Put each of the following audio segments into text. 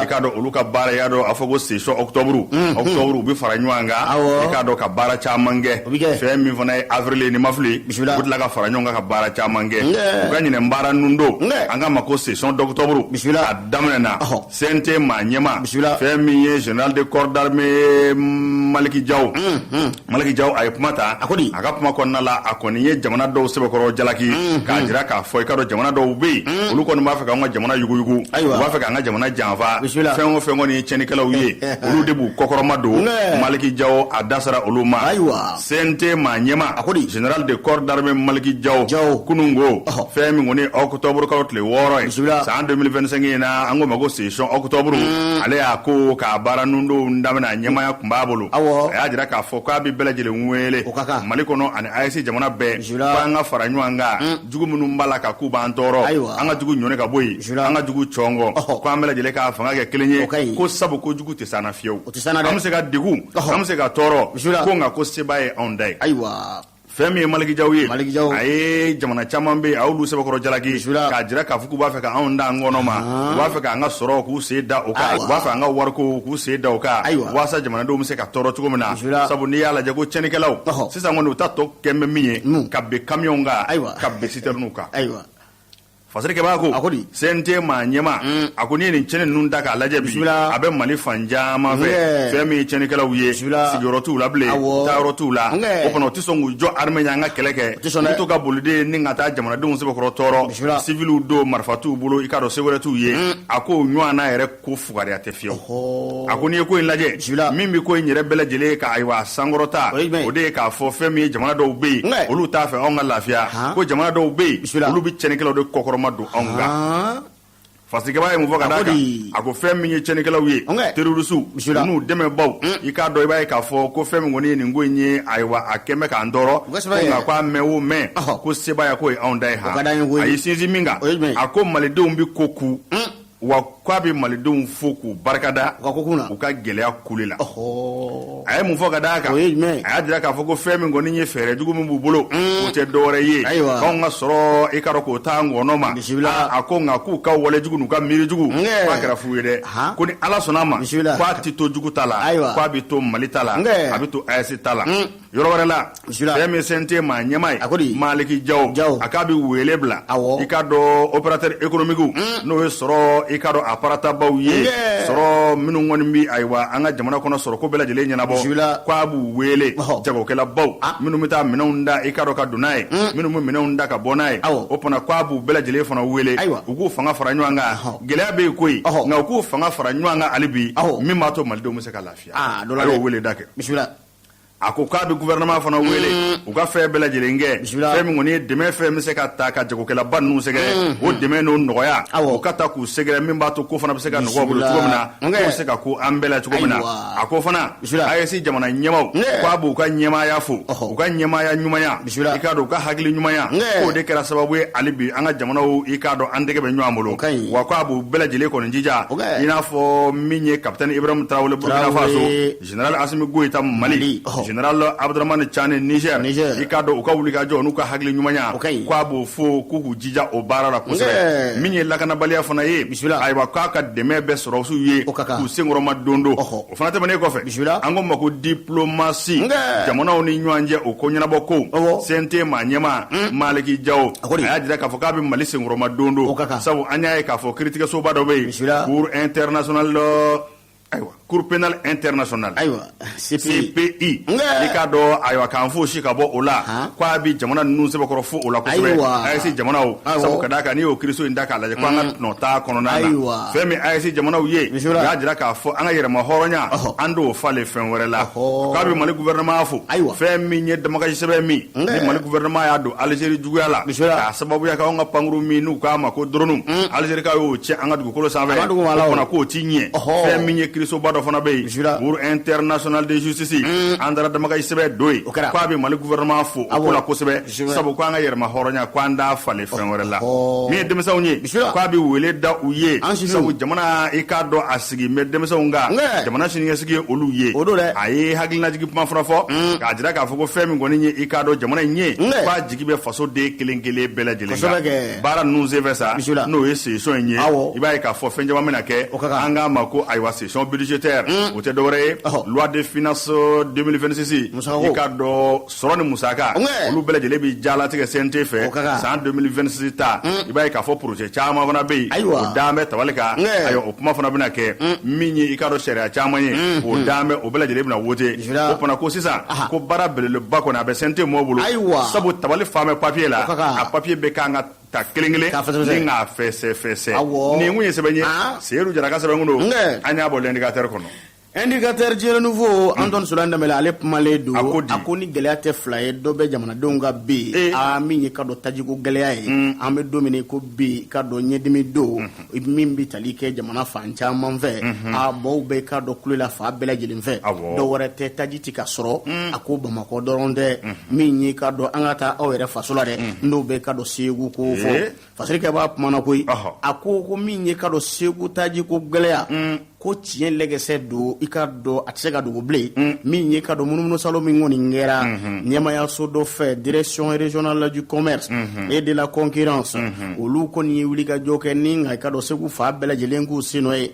I k'a dɔn olu ka baara, y'a dɔn a fɔ ko session octobre octobre, u bɛ fara ɲɔgɔn kan, i k'a dɔn, ka baara caman kɛ. Fɛn min fana ye avril, ni ma fili, u bɛ tila ka fara ɲɔgɔn kan ka baara caman kɛ. U ka ɲinɛ baara ninnu don, an k'a ma ko session d'octobre, a daminɛna. CNT maa ɲɛmaa, fɛn min ye général de corps d'armée Maliki Jaw, Maliki Jaw, a ye kuma ta. A ko di? A ka kuma kɔnɔna la, a kɔni ye jamana dɔw sɛbɛkɔrɔ jalaki k'a jira k'a fɔ, i k'a dɔn, jamana dɔw bɛ yen, olu kɔni b'a fɛ k'an ka jamana yuguyugu, u b'a fɛ k'an ka jamana janfa. Fɛn o fɛn kɔni ye tiɲɛnikɛlaw ye, olu de b'u kɔkɔrɔma don. Maliki Jaw, a da sera olu ma. CNT maa ɲɛmaa, A ko di? Général de corps d'armée Maliki Jaw, kunun ko, fɛn min kɔni ye octobre kalo tile 6 ye san 2025 in na, an ko ma ko session octobre, ale y'a ko k'a baara ninnu daminɛ, a ɲɛmaaya tun b'a bolo. A y'a jira k'a fɔ k'a bɛ bɛɛ lajɛlen wele Mali kɔnɔ ani AES jamana bɛɛ, k'an ka fara ɲɔgɔn kan. Jugu minnu b'a la ka k'u b'an tɔɔrɔ, an ka jugu ɲɔni ka bɔ yen, an ka jugu cɔngɔ, ko an bɛɛ lajɛlen k'a fanga kɛ kelen ye, ko sabu ko jugu tɛ s'an na fiyewu. An bɛ se ka degun, an bɛ se ka tɔɔrɔ, ko nka ko seba ye anw da ye. Fɛn min ye Maliki Jaw ye, a ye jamana caman bɛ yen, a y'olu sɛbɛkɔrɔ jalaki k'a jira k'a fɔ k'u b'a fɛ ka anw da an kɔnɔ ma, u b'a fɛ k'an ka sɔrɔ k'u sen da o kan, u b'a fɛ an ka wariko k'u sen da o kan, waasa jamanadenw bɛ se ka tɔɔrɔ cogo min na. Sabu n'i y'a lajɛ ko tiɲɛnikɛlaw sisan kɔni, u ta tɔ kɛn bɛ min ye, ka bin kamiyɔnw kan, ka bin sitɛriniw kan. Fasirikɛbaa ko, A ko di? CNT maa ɲɛmaa, a ko n'i ye nin tiɲɛni ninnu ta k'a lajɛ bi, a bɛ Mali fan caman fɛ. Fɛn min ye tiɲɛnikɛlaw ye, sigiyɔrɔ t'u la bilen, taayɔrɔ t'u la. O fana, u tɛ sɔn k'u jɔ armée ɲɛ an ka kɛlɛ kɛ, u bɛ to ka boli de ni ka taa jamanadenw sɛbɛkɔrɔ tɔɔrɔ. Civiliw don, marifa t'u bolo, i k'a dɔn, se wɛrɛ t'u ye. A ko ɲɔgɔn na yɛrɛ ko fugariya tɛ fiyewu. A ko n'i ye ko in lajɛ, min bɛ ko in yɛrɛ bɛɛ lajɛlen ka, ayiwa, sankɔrɔta, o de ye k'a fɔ fɛn min ye jamana dɔw bɛ yen, olu t'a fɛ anw ka lafiya, ko jamana dɔw bɛ yen, olu bɛ tiɲɛnikɛlaw de kɔkɔrɔma don anw kan. Fasirikɛbaa ye mun fɔ ka d'a kan? A ko fɛn min ye tiɲɛnikɛlaw ye, terroristew n'u dɛmɛbaw, i k'a dɔn, i b'a ye k'a fɔ ko fɛn min kɔni ye nin ko in ye, ayiwa, a kɛn bɛ k'an tɔɔrɔ, ko nka k'a mɛn o mɛn, ko sebaaya k'o ye anw ta ye. Han, a y'i sinsin min kan, a ko Malidenw bɛ ko ku wa, k'a bɛ Malidenw fo k'u barikada u ka gɛlɛya kuli la. A ye mun fɔ ka d'a kan? A y'a jira k'a fɔ ko fɛn min kɔni ye fɛɛrɛ jugu min b'u bolo, o tɛ dɔwɛrɛ ye k'anw ka sɔrɔ, i k'a dɔn, k'o taa ngɔnɔ ma. A ko nka k'u ka wale jugu n'u ka miiri jugu, k'a kɛra fu ye dɛ, ko ni Ala sɔnna a ma, k'a tɛ to jugu ta la, k'a bɛ to Mali ta la, a bɛ to AES ta la. Yɔrɔ wɛrɛ la, fɛn min CNT maa ɲɛmaa ye, A ko di? Maliki Jaw, Jaw. A k'a bɛ wele bila, i k'a dɔn, opérateur économique, n'o ye sɔrɔ, i k'a dɔn, a paratabaw ye, sɔrɔ minnu kɔni bɛ, ayiwa, an ka jamana kɔnɔ sɔrɔ ko bɛɛ lajɛlen ɲɛnabɔ, k'a b'u wele, jagokɛlabaw minnu bɛ taa minɛnw da, i k'a dɔn, ka don n'a ye, minnu bɛ minɛnw da ka bɔ n'a ye, o fana, k'a b'u bɛɛ lajɛlen fana wele, u k'u fanga fara ɲɔgɔn kan. Gɛlɛya bɛ yen koyi, nka u k'u fanga fara ɲɔgɔn kan hali bi, min b'a to Malidenw bɛ se ka lafiya. A y'o wele da kɛ. A ko k'a bɛ gouvernement fana wele, u ka fɛn bɛɛ lajɛlen kɛ, fɛn min kɔni ye dɛmɛ, fɛn bɛ se ka ta ka jagokɛlaba ninnu sɛgɛrɛ, o dɛmɛ n'o nɔgɔya, u ka ta k'u sɛgɛrɛ, min b'a to ko fana bɛ se ka nɔgɔya u bolo cogo min na, k'u bɛ se ka ko an bɛɛ la cogo min na. A ko fana AES jamana ɲɛmaaw, k'a b'u ka ɲɛmaaya fo, u ka ɲɛmaaya ɲumanya, i k'a dɔn, u ka hakili ɲumanya, k'o de kɛra sababu ye hali bi an ka jamanaw, i k'a dɔn, an tɛgɛ bɛ ɲɔgɔn bolo. Wa k'a b'u bɛɛ lajɛlen kɔni jija, i n'a fɔ min ye capitaine Ibrahim Traoré Burkina Faso, Général Assimi Goïta Mali, Général Abdourahamane Tiani Niger, i k'a dɔn, u ka wulikajɔ n'u ka hakili ɲumanya, k'a b'o fo, k'u k'u jija o baara la kosɛbɛ. Min ye lakanabaliya fana ye, ayiwa, k'a ka dɛmɛ bɛ sɔrɔdasiw ye k'u senkɔrɔma don don. O fana tɛmɛnen kɔfɛ, an ko ma ko diplomatie, jamanaw ni ɲɔgɔn cɛ o ko ɲɛnabɔ ko, CNT maa ɲɛmaa Maliki Jaw, a y'a jira k'a fɔ k'a bɛ Mali senkɔrɔma don don, sabu an y'a ye k'a fɔ kiiritigɛsoba dɔ bɛ yen, Cour internationale, ayiwa, Cour pénale internationale, ayiwa, CPI, i k'a dɔn, ayiwa, k'an fosi ka bɔ o la, k'a bɛ jamana ninnu sɛbɛkɔrɔ fo o la kosɛbɛ, AES jamanaw, sabu ka d'a kan n'i y'o kiiriso in ta k'a lajɛ, ko an ka nɔ t'a kɔnɔna na. Fɛn min AES jamanaw ye, u y'a jira k'a fɔ an ka yɛrɛma hɔrɔnya, an t'o falen fɛn wɛrɛ la. K'a bɛ Mali gouvernement fo, fɛn min ye damakasi sɛbɛn min ni Mali gouvernement y'a don Algérie juguya la, k'a sababuya kɛ anw ka pankuru min n'u k'a ma ko drone, Algérie ka y'o ci an ka dugukolo sanfɛ, o fana k'o ti ɲɛ. Fɛn min ye kirisoba dɔ fana bɛ yen, Cour internationale de justice. An taara damakayi sɛbɛn don yen k'a bɛ Mali gouvernement fo o ko la kosɛbɛ, sabu ko an ka yɛrɛma hɔrɔnya ko an t'a falen fɛn wɛrɛ la. Min ye denmisɛnw ye, k'a bɛ wele da u ye, sabu jamana, i k'a dɔn, a sigi bɛ denmisɛnw kan, jamana siniɲɛsigi ye olu ye. A ye hakilinajigin kuma fana fɔ k'a jira k'a fɔ ko fɛn min kɔni ye, i k'a dɔn, jamana in ye, k'a jigi bɛ faso den kelen kelen bɛɛ lajɛlen kan. Baara ninnu senfɛ sa, n'o ye session in ye, i b'a ye k'a fɔ fɛn caman bɛna kɛ. An k'a ma ko ayiwa, session budgétaire, o tɛ dɔwɛrɛ ye, loi de finance 2026, i k'a dɔn, sɔrɔ ni musaka, olu bɛɛ lajɛlen bɛ jalatigɛ CNT fɛ san 2026 ta. I b'a ye k'a fɔ projet caman fana bɛ yen, o daan bɛ tabali kan. Ayiwa, o kuma fana bɛna kɛ min ye, i k'a dɔn, sariya caman ye, o daan bɛ, o bɛɛ lajɛlen bɛna wote. O fana ko sisan ko baara belebeleba kɔni a bɛ CNT mɔɔw bolo, sabu tabali fan bɛ papier la, a papier bɛ kan ka ta kelen kelen ni k'a fɛsɛfɛsɛ. Nin kun ye sɛbɛn ye, Seyidu Jara ka sɛbɛn kun don, an y'a bɔ L'Indicateur kɔnɔ. Indicateur du Renouveau, Antoine Solon Dembele, ale kumalen don. A ko di? A ko ni gɛlɛya tɛ fila ye, dɔ bɛ jamanadenw kan bi. Aa, min ye ka dɔn tajiko gɛlɛya ye, an bɛ don min ko bi, ka dɔn ɲɛdimi don min bɛ tali kɛ jamana fan caman fɛ. A mɔgɔw bɛ ka dɔn kule la fan bɛɛ lajɛlen fɛ, dɔ wɛrɛ tɛ, taji tɛ ka sɔrɔ. A ko Bamakɔ dɔrɔn tɛ, min ye ka dɔn an ka taa aw yɛrɛ faso la dɛ, n'o bɛ ka dɔn Segu ko fɔ. Fasirikɛba kumana koyi. A ko ko min ye ka dɔn Segu taji ko gɛlɛya, ko tiɲɛ lɛgɛsɛ don, i ka dɔn a tɛ se ka dogo bilen. Min ye ka dɔn munumunusalo min kɔni kɛra ɲɛmayaso dɔ fɛ, Direction régionale du commerce et de la concurrence, olu kɔni ye wulikajɔ kɛ ni nka i ka dɔn Segu fan bɛɛ lajɛlen k'u sen nɔ ye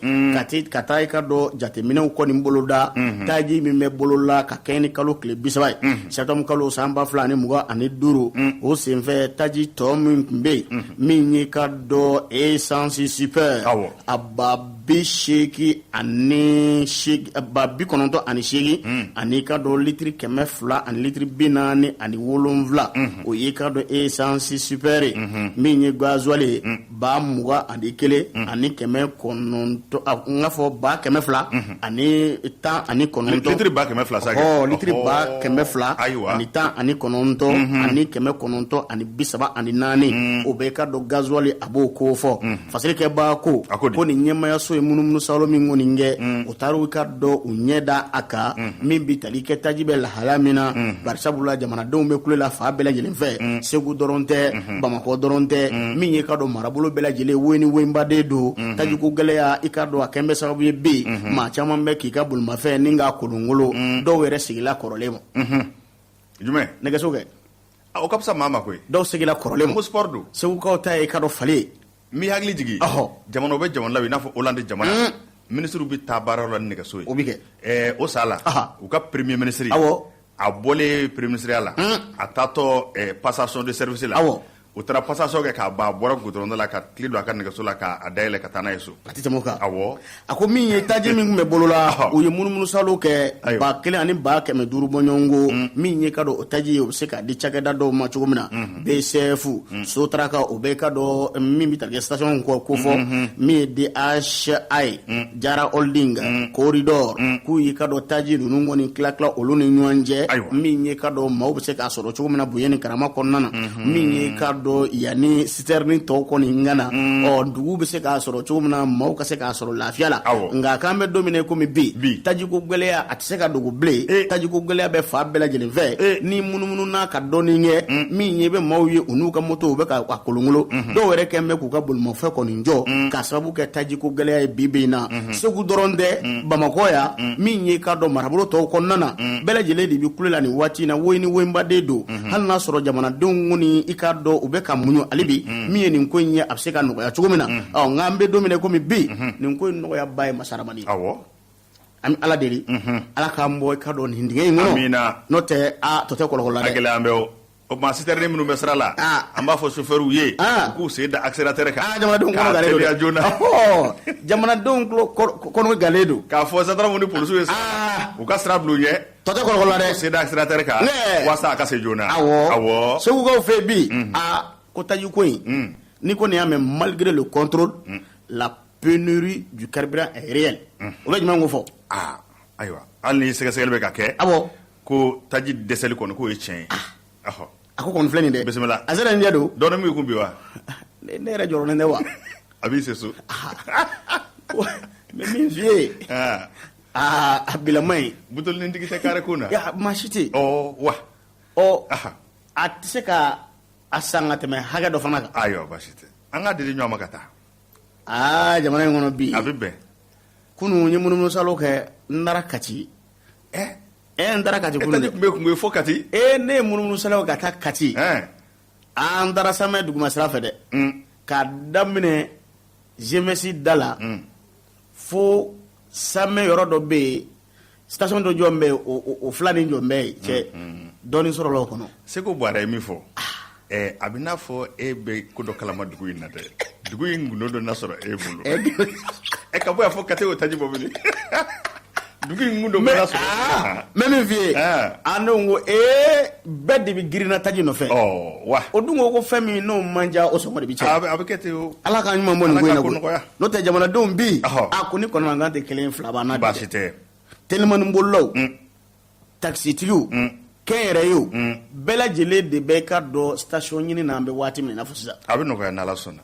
ka taa i ka dɔn jateminɛw kɔni boloda taji min bɛ bolo la ka kɛɲɛ ni kalo tile 30 ye, septembre kalo san 2025. O senfɛ, taji tɔ min tun bɛ yen, min ye ka dɔn essence super, a ba 88, 98, ani ka dɔn litiri 200 ani litiri 47, o ye ka dɔn essence super ye. Min ye gasoil ye, 21 ani 900, n k'a fɔ 219. Litiri 200 sa. Litiri 200 ani 19 ani 934, o bɛ ka dɔn gasoil, a b'o ko fɔ. Fasirikɛba ko ko nin ɲɛmayaso ye munumunusalo min kɔni kɛ, o taara u ka dɔn u ɲɛ da a kan, min bɛ tali kɛ taji bɛ lahala min na, barisabula jamanadenw bɛ kule la fan bɛɛ lajɛlen fɛ. Segu dɔrɔn tɛ, Bamakɔ dɔrɔn tɛ, min ye ka dɔn marabolo bɛɛ lajɛlen wo ni wobaden don. Tajiko gɛlɛya, i ka dɔn a kɛn bɛ sababu ye bi, maa caman bɛ k'i ka bolimafɛn ni k'a kolonkolon, dɔw yɛrɛ seginna kɔrɔlen ma. Jumɛn? Nɛgɛso kɛ. O ka fisa maa ma koyi. Dɔw seginna kɔrɔlen ma. Ko sport don. Segukaw ta ye i ka dɔn fali ye. N b'i hakili jigin. Jamana bɛ jamana la, i n'a fɔ Hollande jamana. Minisiriw bɛ taa baara la ni nɛgɛso ye. O bɛ kɛ. O sa la, u ka premier ministre. A bɔlen premier ministreya la, a taatɔ passation de service la. U taara passation kɛ k'a ban, a bɔra goudron da la ka clé don a ka nɛgɛso la k'a dayɛlɛ ka taa n'a ye so. A tɛ tɛmɛ o kan. A ko min ye taji min tun bɛ bolo la, u ye munumunusalo kɛ 1000 ani 500 bɔɲɔgɔnko, min ye ka dɔn o taji ye, u bɛ se k'a di cakɛda dɔw ma cogo min na, BCF, Sotrac, o bɛ ka dɔn min bɛ tali kɛ station ko fɔ, min ye DHA ye, Jara Holding, Corridor, k'u y'i ka dɔn taji ninnu kɔni tila tila olu ni ɲɔgɔn cɛ, min ye ka dɔn maaw bɛ se k'a sɔrɔ cogo min na bonya ni karama kɔnɔna na, min ye ka dɔn yanni citerne tɔw kɔni ka na, ɔ dugu bɛ se k'a sɔrɔ cogo min na, maaw ka se k'a sɔrɔ lafiya la. Nka k'an bɛ don min na komi bi, tajiko gɛlɛya a tɛ se ka dogo bilen. Tajiko gɛlɛya bɛ fan bɛɛ lajɛlen fɛ. Ni munumununa ka dɔɔnin kɛ, min ye bɛ maaw ye, u n'u ka moto, u bɛ ka kolonkolon, dɔw yɛrɛ kɛlen bɛ k'u ka bolimafɛn kɔni jɔ k'a sababu kɛ tajiko gɛlɛya ye bi bi in na. Segu dɔrɔn tɛ, Bamakɔ yan, min ye ka dɔn marabolo tɔw kɔnɔna na, bɛɛ lajɛlen de bɛ kule la nin waati in na, wo ni wobaden don. Hali n'a sɔrɔ jamanadenw kɔni, i k'a dɔn, u bɛ ka muɲu hali bi, min ye nin ko in ye, a bɛ se ka nɔgɔya cogo min na. Ɔ nka an bɛ don min na komi bi, nin ko in nɔgɔyaba ye masaramani ye. An bɛ Ala deli, Ala k'an bɔ i ka dɔn nin dingɛ in kɔnɔ, n'o tɛ a tɔ tɛ kɔlɔkɔlɔ la dɛ. A gɛlɛya bɛ o. O tuma citerne minnu bɛ sira la, an b'a fɔ chauffeur ye u k'u sen da accélérateur kan. Jamanadenw kɔnɔ galen don dɛ. Joona. Jamanadenw kɔnɔ galen don. K'a fɔ gendarme ni polisiw ye, u ka sira bila u ɲɛ. Tɔ tɛ kɔlɔkɔlɔ la dɛ. Sen da accélérateur kan walasa a ka se joona. Awɔ, Segukaw fɛ bi, aa ko taji ko in, n'i kɔni y'a mɛn malgré le contrôle, la pénurie du carburant est réelle. O bɛ jumɛn ko fɔ? Aa ayiwa, hali ni sɛgɛsɛgɛli bɛ ka kɛ. Ko taji dɛsɛli kɔni, k'o ye tiɲɛ ye. A ko kɔni filɛ nin dɛ. Bisimila. A sera nin jɛ don. Dɔɔnin b'i kun bi wa? Ne yɛrɛ jɔrɔlen tɛ wa. A b'i se so. N bɛ min f'i ye, aa a bilama ye. Butɔlintigi tɛ kare kun na. Maa si tɛ yen. Ɔ wa. Ɔ a tɛ se ka a san ka tɛmɛ hakɛ dɔ fana kan. Ayiwa, baasi tɛ, an ka di ɲɔgɔn ma ka taa. Aa, jamana in kɔnɔ bi. A bɛ bɛn. Kunun n ye munumunusaalo kɛ, n taara Kati. Ɛ, n taara Kati kunun dɛ. Tun bɛ kun fo Kati. Ee, ne ye munumunusaalo ka taa Kati. An taara Samɛ duguma sira fɛ dɛ, k'a daminɛ GMS da la fo Samɛ yɔrɔ dɔ bɛ yen, station dɔ jɔ bɛ yen, o fila ni jɔ bɛ yen cɛ, dɔɔnin sɔrɔla o kɔnɔ. Segu Buwarɛ ye min fɔ, a bɛ n'a fɔ e bɛ ko dɔ kalama dugu in na dɛ. Dugu in gundo dɔ na sɔrɔ e bolo. Ɛ, ka bɔ yan fo Kati, o taji bɔ mini? Dugu in gundo mana sɔrɔ. N bɛ min f'i ye, a ne ko ee, bɛɛ de bɛ girinna taji nɔfɛ. Wa o dun ko fɛn min n'o man diya, o sɔngɔ de bɛ caya. A bɛ kɛ ten o. Ala ka ɲuman bɔ nin ko in na koyi. N'o tɛ, jamanadenw bi, a ko ni kɔnɔmankan tɛ kelen fila b'an na. Baasi tɛ. Telimani bolilaw, takisitigiw, kɛnyɛrɛyew, bɛɛ lajɛlen de bɛ ka dɔn station ɲini na an bɛ waati min na i n'a fɔ sisan. A bɛ nɔgɔya n'Ala sɔnna.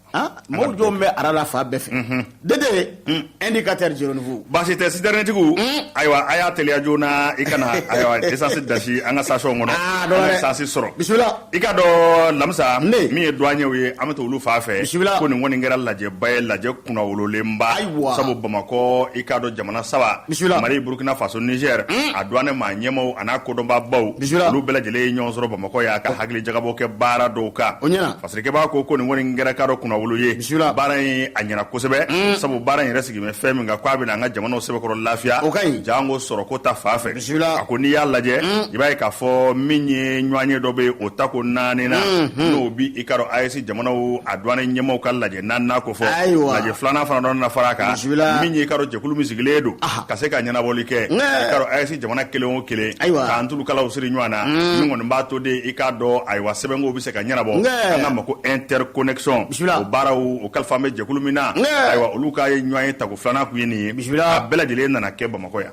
Mɔgɔw jɔn bɛ ara la fan bɛɛ fɛ. Dede, indicateur renouveau. Baasi tɛ, sitɛrɛnitigiw, ayiwa, a y'a teliya joona i ka na, ayiwa, essence dasi an ka station kɔnɔ, an ka essence sɔrɔ. Bisimila. I ka dɔn Lamisa, min ye douaniers ye, an bɛ to olu fan fɛ. Bisimila. Ko nin kɔni kɛra lajɛba ye, lajɛ kunnawololenba. Ayiwa. Sabu Bamakɔ, i k'a dɔn, jamana saba. Bisimila. Mali, Burukina Faso, Niger. A douane maa ɲɛmaw a n'a kodɔnbaabaw. Bisimila. Olu bɛɛ lajɛlen ye ɲɔgɔn sɔrɔ Bamakɔ yan ka hakili jagabɔ kɛ baara dɔw kan. O ɲɛna. Fasirikɛbaa ko nin kɔni kɛra k'a dɔn kunnawolo ye. Bisimila. Baara in a ɲɛna kosɛbɛ. Sabu baara in yɛrɛ sigi bɛ fɛn min kan, k'a bɛna an ka jamanaw sɛbɛkɔrɔ lafiya. O ka ɲi. Jango sɔrɔko ta fan fɛ. Bisimila. A ko n'i y'a lajɛ, i b'a ye k'a fɔ min ye ɲɔgɔnye dɔ bɛ yen, o tako naani na, n'o bi i k'a dɔn AES jamanaw a douane ɲɛmaaw ka lajɛ naaninan ko fɔ. Ayiwa. Lajɛ filanan fana dɔ nana fara a kan. Bisimila. Min ye i k'a dɔn jɛkulu min sigilen don ka se ka ɲɛnabɔli kɛ, i k'a dɔn AES jamana kelen o kelen, Ayiwa. k'an tulukalaw siri ɲɔgɔn na, min kɔni b'a to de i k'a dɔn, ayiwa, sɛbɛnkow bɛ se ka ɲɛnabɔ. An k'a ma ko interconnexion. Bisimila. O baaraw o kalifa bɛ jɛkulu min na, ayiwa, olu ka ɲɔgɔnye tako filanan kun ye nin ye. Bisimila. A bɛɛ lajɛlen nana kɛ Bamakɔ yan.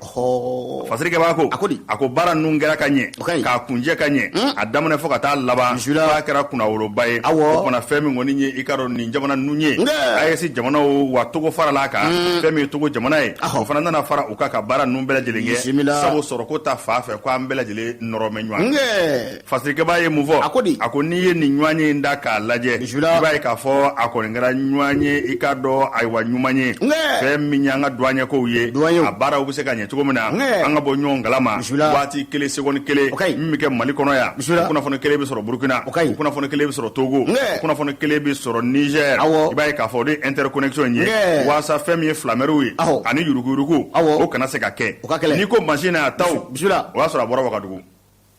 Fasirikɛbaa ko A ko di? A ko baara ninnu kɛra ka ɲɛ, O ka ɲi. k'a kuncɛ ka ɲɛ, a daminɛ fo ka taa laban, Bisimila. k'a kɛra kunnawoloba ye. Awɔ. O fana fɛn min kɔni ye i k'a dɔn nin jamana ninnu ye, AES jamanaw, wa Togo farala a kan, fɛn min ye Togo jamana ye, o fana nana fara u kan ka baara ninnu bɛɛ lajɛlen kɛ. Bisimila. Sabu sɔrɔko ta fan fɛ, ko an bɛɛ lajɛlen nɔrɔ bɛ ɲɔgɔn. Nkɛ. Fasirikɛbaa ye mun fɔ? A ko di? A ko n'i ye nin ɲɔgɔnye in da k'a lajɛ, Bisimila. i b'a ye k'a fɔ a kɔni kɛra ɲɔgɔnye, i k'a dɔn, ayiwa, ɲuman ye. Nkɛ. Fɛn min y'an ka douanier kow ye, Douanier. a baaraw bɛ se ka ɲɛ cogo min na, Nkɛ. an ka bɔ ɲɔgɔn kalama Bisimila. waati kelen, seconde kelen. O ka ɲi. Min bɛ kɛ Mali kɔnɔ yan, Bisimila. o kunnafoni kelen bɛ sɔrɔ Burukina, O ka ɲi. o kunnafoni kelen bɛ sɔrɔ Togo, Nkɛ. o kunnafoni kelen bɛ sɔrɔ Niger. Awɔ. I b'a ye k'a fɔ o de ye interconnexion in ye, Nkɛ. waasa fɛn min ye filamɛriw ye Awɔ. ani yuruguyurugu, Awɔ. o kana se ka kɛ. O ka gɛlɛn. N'i ko machine a taw, Bisimila. o y'a sɔrɔ a bɔra Wagadugu.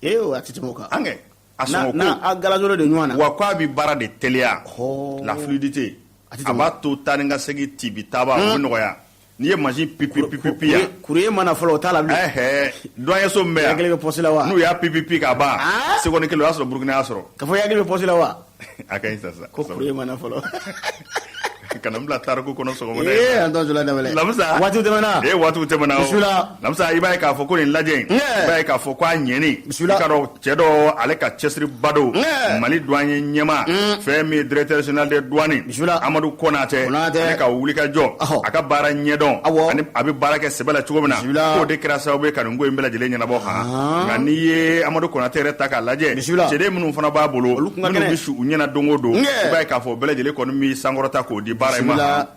Ee, a tɛ tɛmɛ o kan. An kɛ a sɔngɔ ko n'a a galajolo de ɲɔgɔn na. Wa ko a bɛ baara de teliya, la fluidité, A tɛ a tɛmɛ. b'a to taa ni ka segin tibi taaba, o bɛ nɔgɔya n'i ye machine pipi pipi pi yan. Courrier mana fɔlɔ, o t'a la bilen. Ɛhɛ, douanier so min bɛ yan, Hakili bɛ poste la wa? N'u y'a pipi pi k'a ban, Ah! seconde kelen, o y'a sɔrɔ Burukina y'a sɔrɔ. Ka fɔ i hakili bɛ poste la wa? A ka ɲi sisan. Ko courrier mana fɔlɔ. Kana n bila tariku kɔnɔ sɔgɔmada Ee, in na. an tɔ jula dabɛlɛ. Lamisa. Waatiw tɛmɛna. Ee, waatiw tɛmɛna o. Bisimila. Lamisa, i b'a ye k'a fɔ ko nin lajɛ in, Ɲɛ. i b'a ye k'a fɔ ko a ɲɛni. Bisimila. I k'a dɔn cɛ dɔ, ale ka cɛsiriba don. Ɲɛ. Mali douanier ɲɛmaa, fɛn min ye directeur général des douanes, Bisimila. Amadu Konatɛ, Konatɛ. ale ka wuli ka jɔ, Ɔhɔ. a ka baara ɲɛdɔn, Awɔ. ani a bɛ baara kɛ sɛbɛ la cogo min na, Bisimila. k'o de kɛra sababu ye ka nin ko in bɛɛ lajɛlen ɲɛnabɔ han. Nka n'i ye Amadu Konatɛ yɛrɛ ta k'a lajɛ, Bisimila. cɛden minnu fana b'a bolo, Olu kun ka minnu kɛnɛ. bɛ su u ɲɛna don o don, Ɲɛ. i b'a ye k'a fɔ bɛɛ lajɛlen kɔni bɛ sankɔrɔta k'o di baara in ma. Bisimila.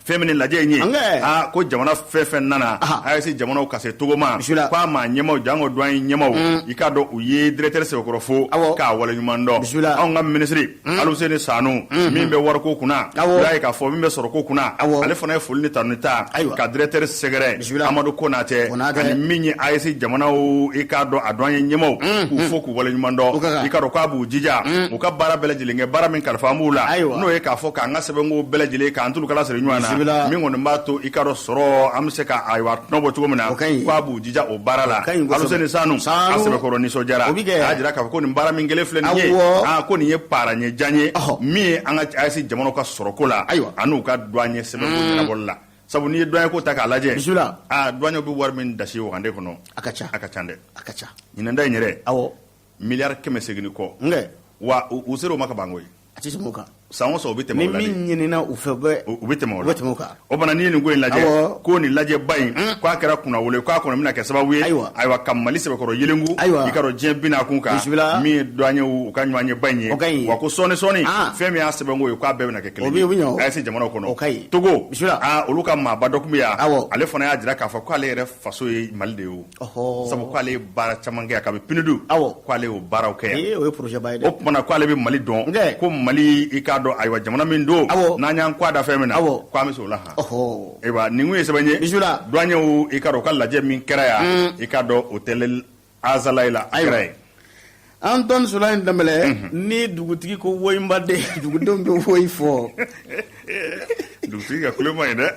Fɛn min ni lajɛ in ye, Angɛ. aa, ko jamana fɛn fɛn nana, AES jamanaw ka se Togo ma, Bisimila. k'a maa ɲɛmaw, jango douane ɲɛmaw, i k'a dɔn u ye directeur sɛbɛkɔrɔ fo Awɔ. k'a waleɲuman dɔn. Bisimila. Anw ka minisiri Aluseni Sanu, min bɛ wariko kunna, Awɔ. i b'a ye k'a fɔ min bɛ sɔrɔko kunna, Awɔ. ale fana ye foli ni tanuni ta Ayiwa. ka directeur sɛgɛrɛ Bisimila. Amadu Konatɛ Konatɛ. ani min ye AES jamanaw, i k'a dɔn a douane ɲɛmaw, k'u fo k'u waleɲuman O ka dɔn. kan. I k'a dɔn k'a b'u jija u ka baara bɛɛ lajɛlen kɛ, baara min kalifa an b'u la, Ayiwa. n'o ye k'a fɔ k'an ka sɛbɛnko bɛɛ lajɛlen k'an tulukala siri ɲɔgɔn na, Bisimila. min kɔni b'a to i k'a dɔn sɔrɔ an bɛ se ka, ayiwa, tɔnɔ bɔ cogo min na, O ka ɲi. k'a b'u jija o baara la. O ka ɲi kosɛbɛ. Aluseni Sanu, Sanu. a sɛbɛkɔrɔ nisɔndiyara. O bi kɛ. A y'a jira k'a fɔ ko nin baara min kɛlen filɛ nin ye, Awɔ. aa, ko nin ye para ɲɛjan ye Ɔhɔ. min ye an ka AES jamanaw ka sɔrɔko la, Ayiwa. an'u ka douanier sɛbɛnko ɲɛnabɔli la. Sabu n'i ye douanier ko ta k'a lajɛ, Bisimila. aa, douanier bɛ wari min dasi wagande kɔnɔ, A ka ca. a ka ca dɛ. A ka ca. Ɲinan ta in yɛrɛ, Awɔ. miliyari 800 ni kɔ. Nkɛ. Wa u sera o ma ka ban koyi. A tɛ tɛmɛ o kan. San o san u bɛ tɛmɛ ni o la de. Min ɲinina u fɛ, u bɛ tɛmɛ o u la. bɛ tɛmɛ o kan. O fana, n'i ye nin ko in lajɛ, ko nin lajɛba in, k'a kɛra kunnawolo ye, k'a kɔni bɛna kɛ sababu ye, ayiwa, ka Mali sɛbɛkɔrɔ yelengu, i ka dɔn, diɲɛ bina kun kan. Min ye douaniers u ka ɲɔgɔnyeba in ye, O ka ɲi. wa ko sɔɔni sɔɔni, fɛn min y'a sɛbɛnko ye, k'a bɛɛ bɛna kɛ kelen O bɛ- o bɛ ɲɛ o. ye AES jamanaw kɔnɔ. O ka ɲi. Togo, Bisimila. Olu ka maaba dɔ tun bɛ yan. Ale fana y'a jira k'a fɔ k'ale yɛrɛ faso ye Mali de ye o. Sabu k'ale ye baara caman kɛ yan kabi PNUD, k'ale y'o baaraw kɛ yan. Ee, o ye projet ba ye dɛ. O tuma na, k'ale bɛ Mali dɔn, ko Mali, i k'a dɔn, ayiwa, jamana min don, n'an y'an kɔ da fɛn min na, ko an bɛ se o la han. Ayiwa, nin kun ye sɛbɛn ye. Douaniers, i k'a dɔn, u ka lajɛ min kɛra yan, i k'a dɔn, hôtel Azalaï la, a kɛra yen. Antoine Sulayi Danbɛlɛ, ni dugutigi ko woyinbaden, dugudenw bɛ woyi fɔ. Dugutigi ka kule man ɲi dɛ.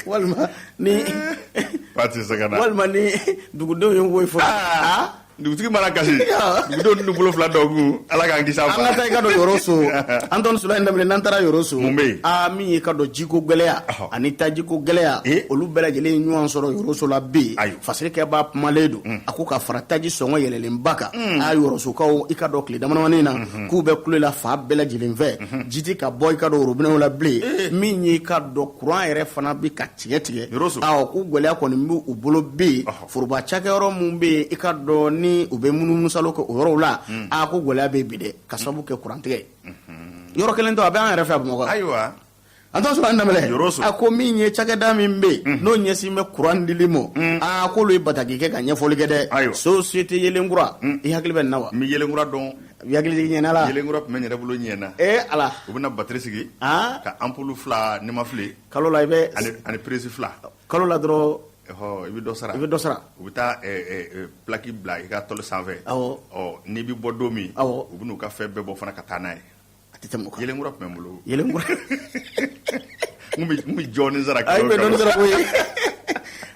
Walima ni Waati sɛgɛnna. Walima ni dugudenw ye woyi fɔ. Aa, dugutigi mana kasi, dugudenw n'u bolo fila dɔw kun, Ala k'an kisi a An ka taa, i ka dɔn, Yɔrɔso. Antoine Sulayi Danbɛlɛ, n'an taara Yɔrɔso, Mun bɛ yen? Aa, min ye, ka dɔn, jiko gɛlɛya ani tajiko gɛlɛya, olu bɛɛ lajɛlen ye ɲɔgɔn sɔrɔ Yɔrɔso la bi. Fasirikɛba kumalen don. A ko ka fara taji sɔngɔ yɛlɛlenba kan, aa, Yɔrɔsokaw, i ka dɔn, tile damadamanin na, k'u bɛ kule la fan bɛɛ lajɛlen fɛ. Ji tɛ ka bɔ, i ka dɔn, robinɛw la bilen. Min ye, i ka dɔn, kuran yɛrɛ fana bɛ ka tigɛ tigɛ. Awɔ, ko gɛlɛya kɔni bɛ u bolo bi. Foroba cakɛyɔrɔ min bɛ yen, i ka dɔn, ni u bɛ munumunusalo kɛ o yɔrɔw la, aa, ko gɛlɛya bɛ bi dɛ, ka sababu kɛ kurantigɛ ye. Yɔrɔ kelen tɛ, a bɛ an yɛrɛ fɛ Bamakɔ. Antoine Sulayi Danbɛlɛ, a ko min ye cakɛda min bɛ yen, n'o ɲɛsin bɛ kuran dili ma, aa, k'olu ye bataki kɛ ka ɲɛfɔli kɛ dɛ, société Yelenkura. I hakili bɛ nin na wa? N bɛ Yelenkura dɔn. I hakili jigin ɲɛna la. Yelenkura tun bɛ n yɛrɛ bolo ɲɛna. Ee Ala! U bɛna batiri sigi ka ampoule fila, ni ma fili. Kalo la i bɛ ani prise fila. Kalo la dɔrɔn. I bɛ dɔ sara. I bɛ dɔ sara. U bɛ taa plaque bila i ka tôle sanfɛ. Ɔ, n'i bɛ bɔ don min, u bɛ n'u ka fɛn bɛɛ bɔ fana ka taa n'a ye. A tɛ tɛmɛ o kan. Yelenkura tun bɛ n bolo. Yelenkura. N kun bɛ jɔɔnin sara. Ayi, bɛ dɔɔnin sara koyi.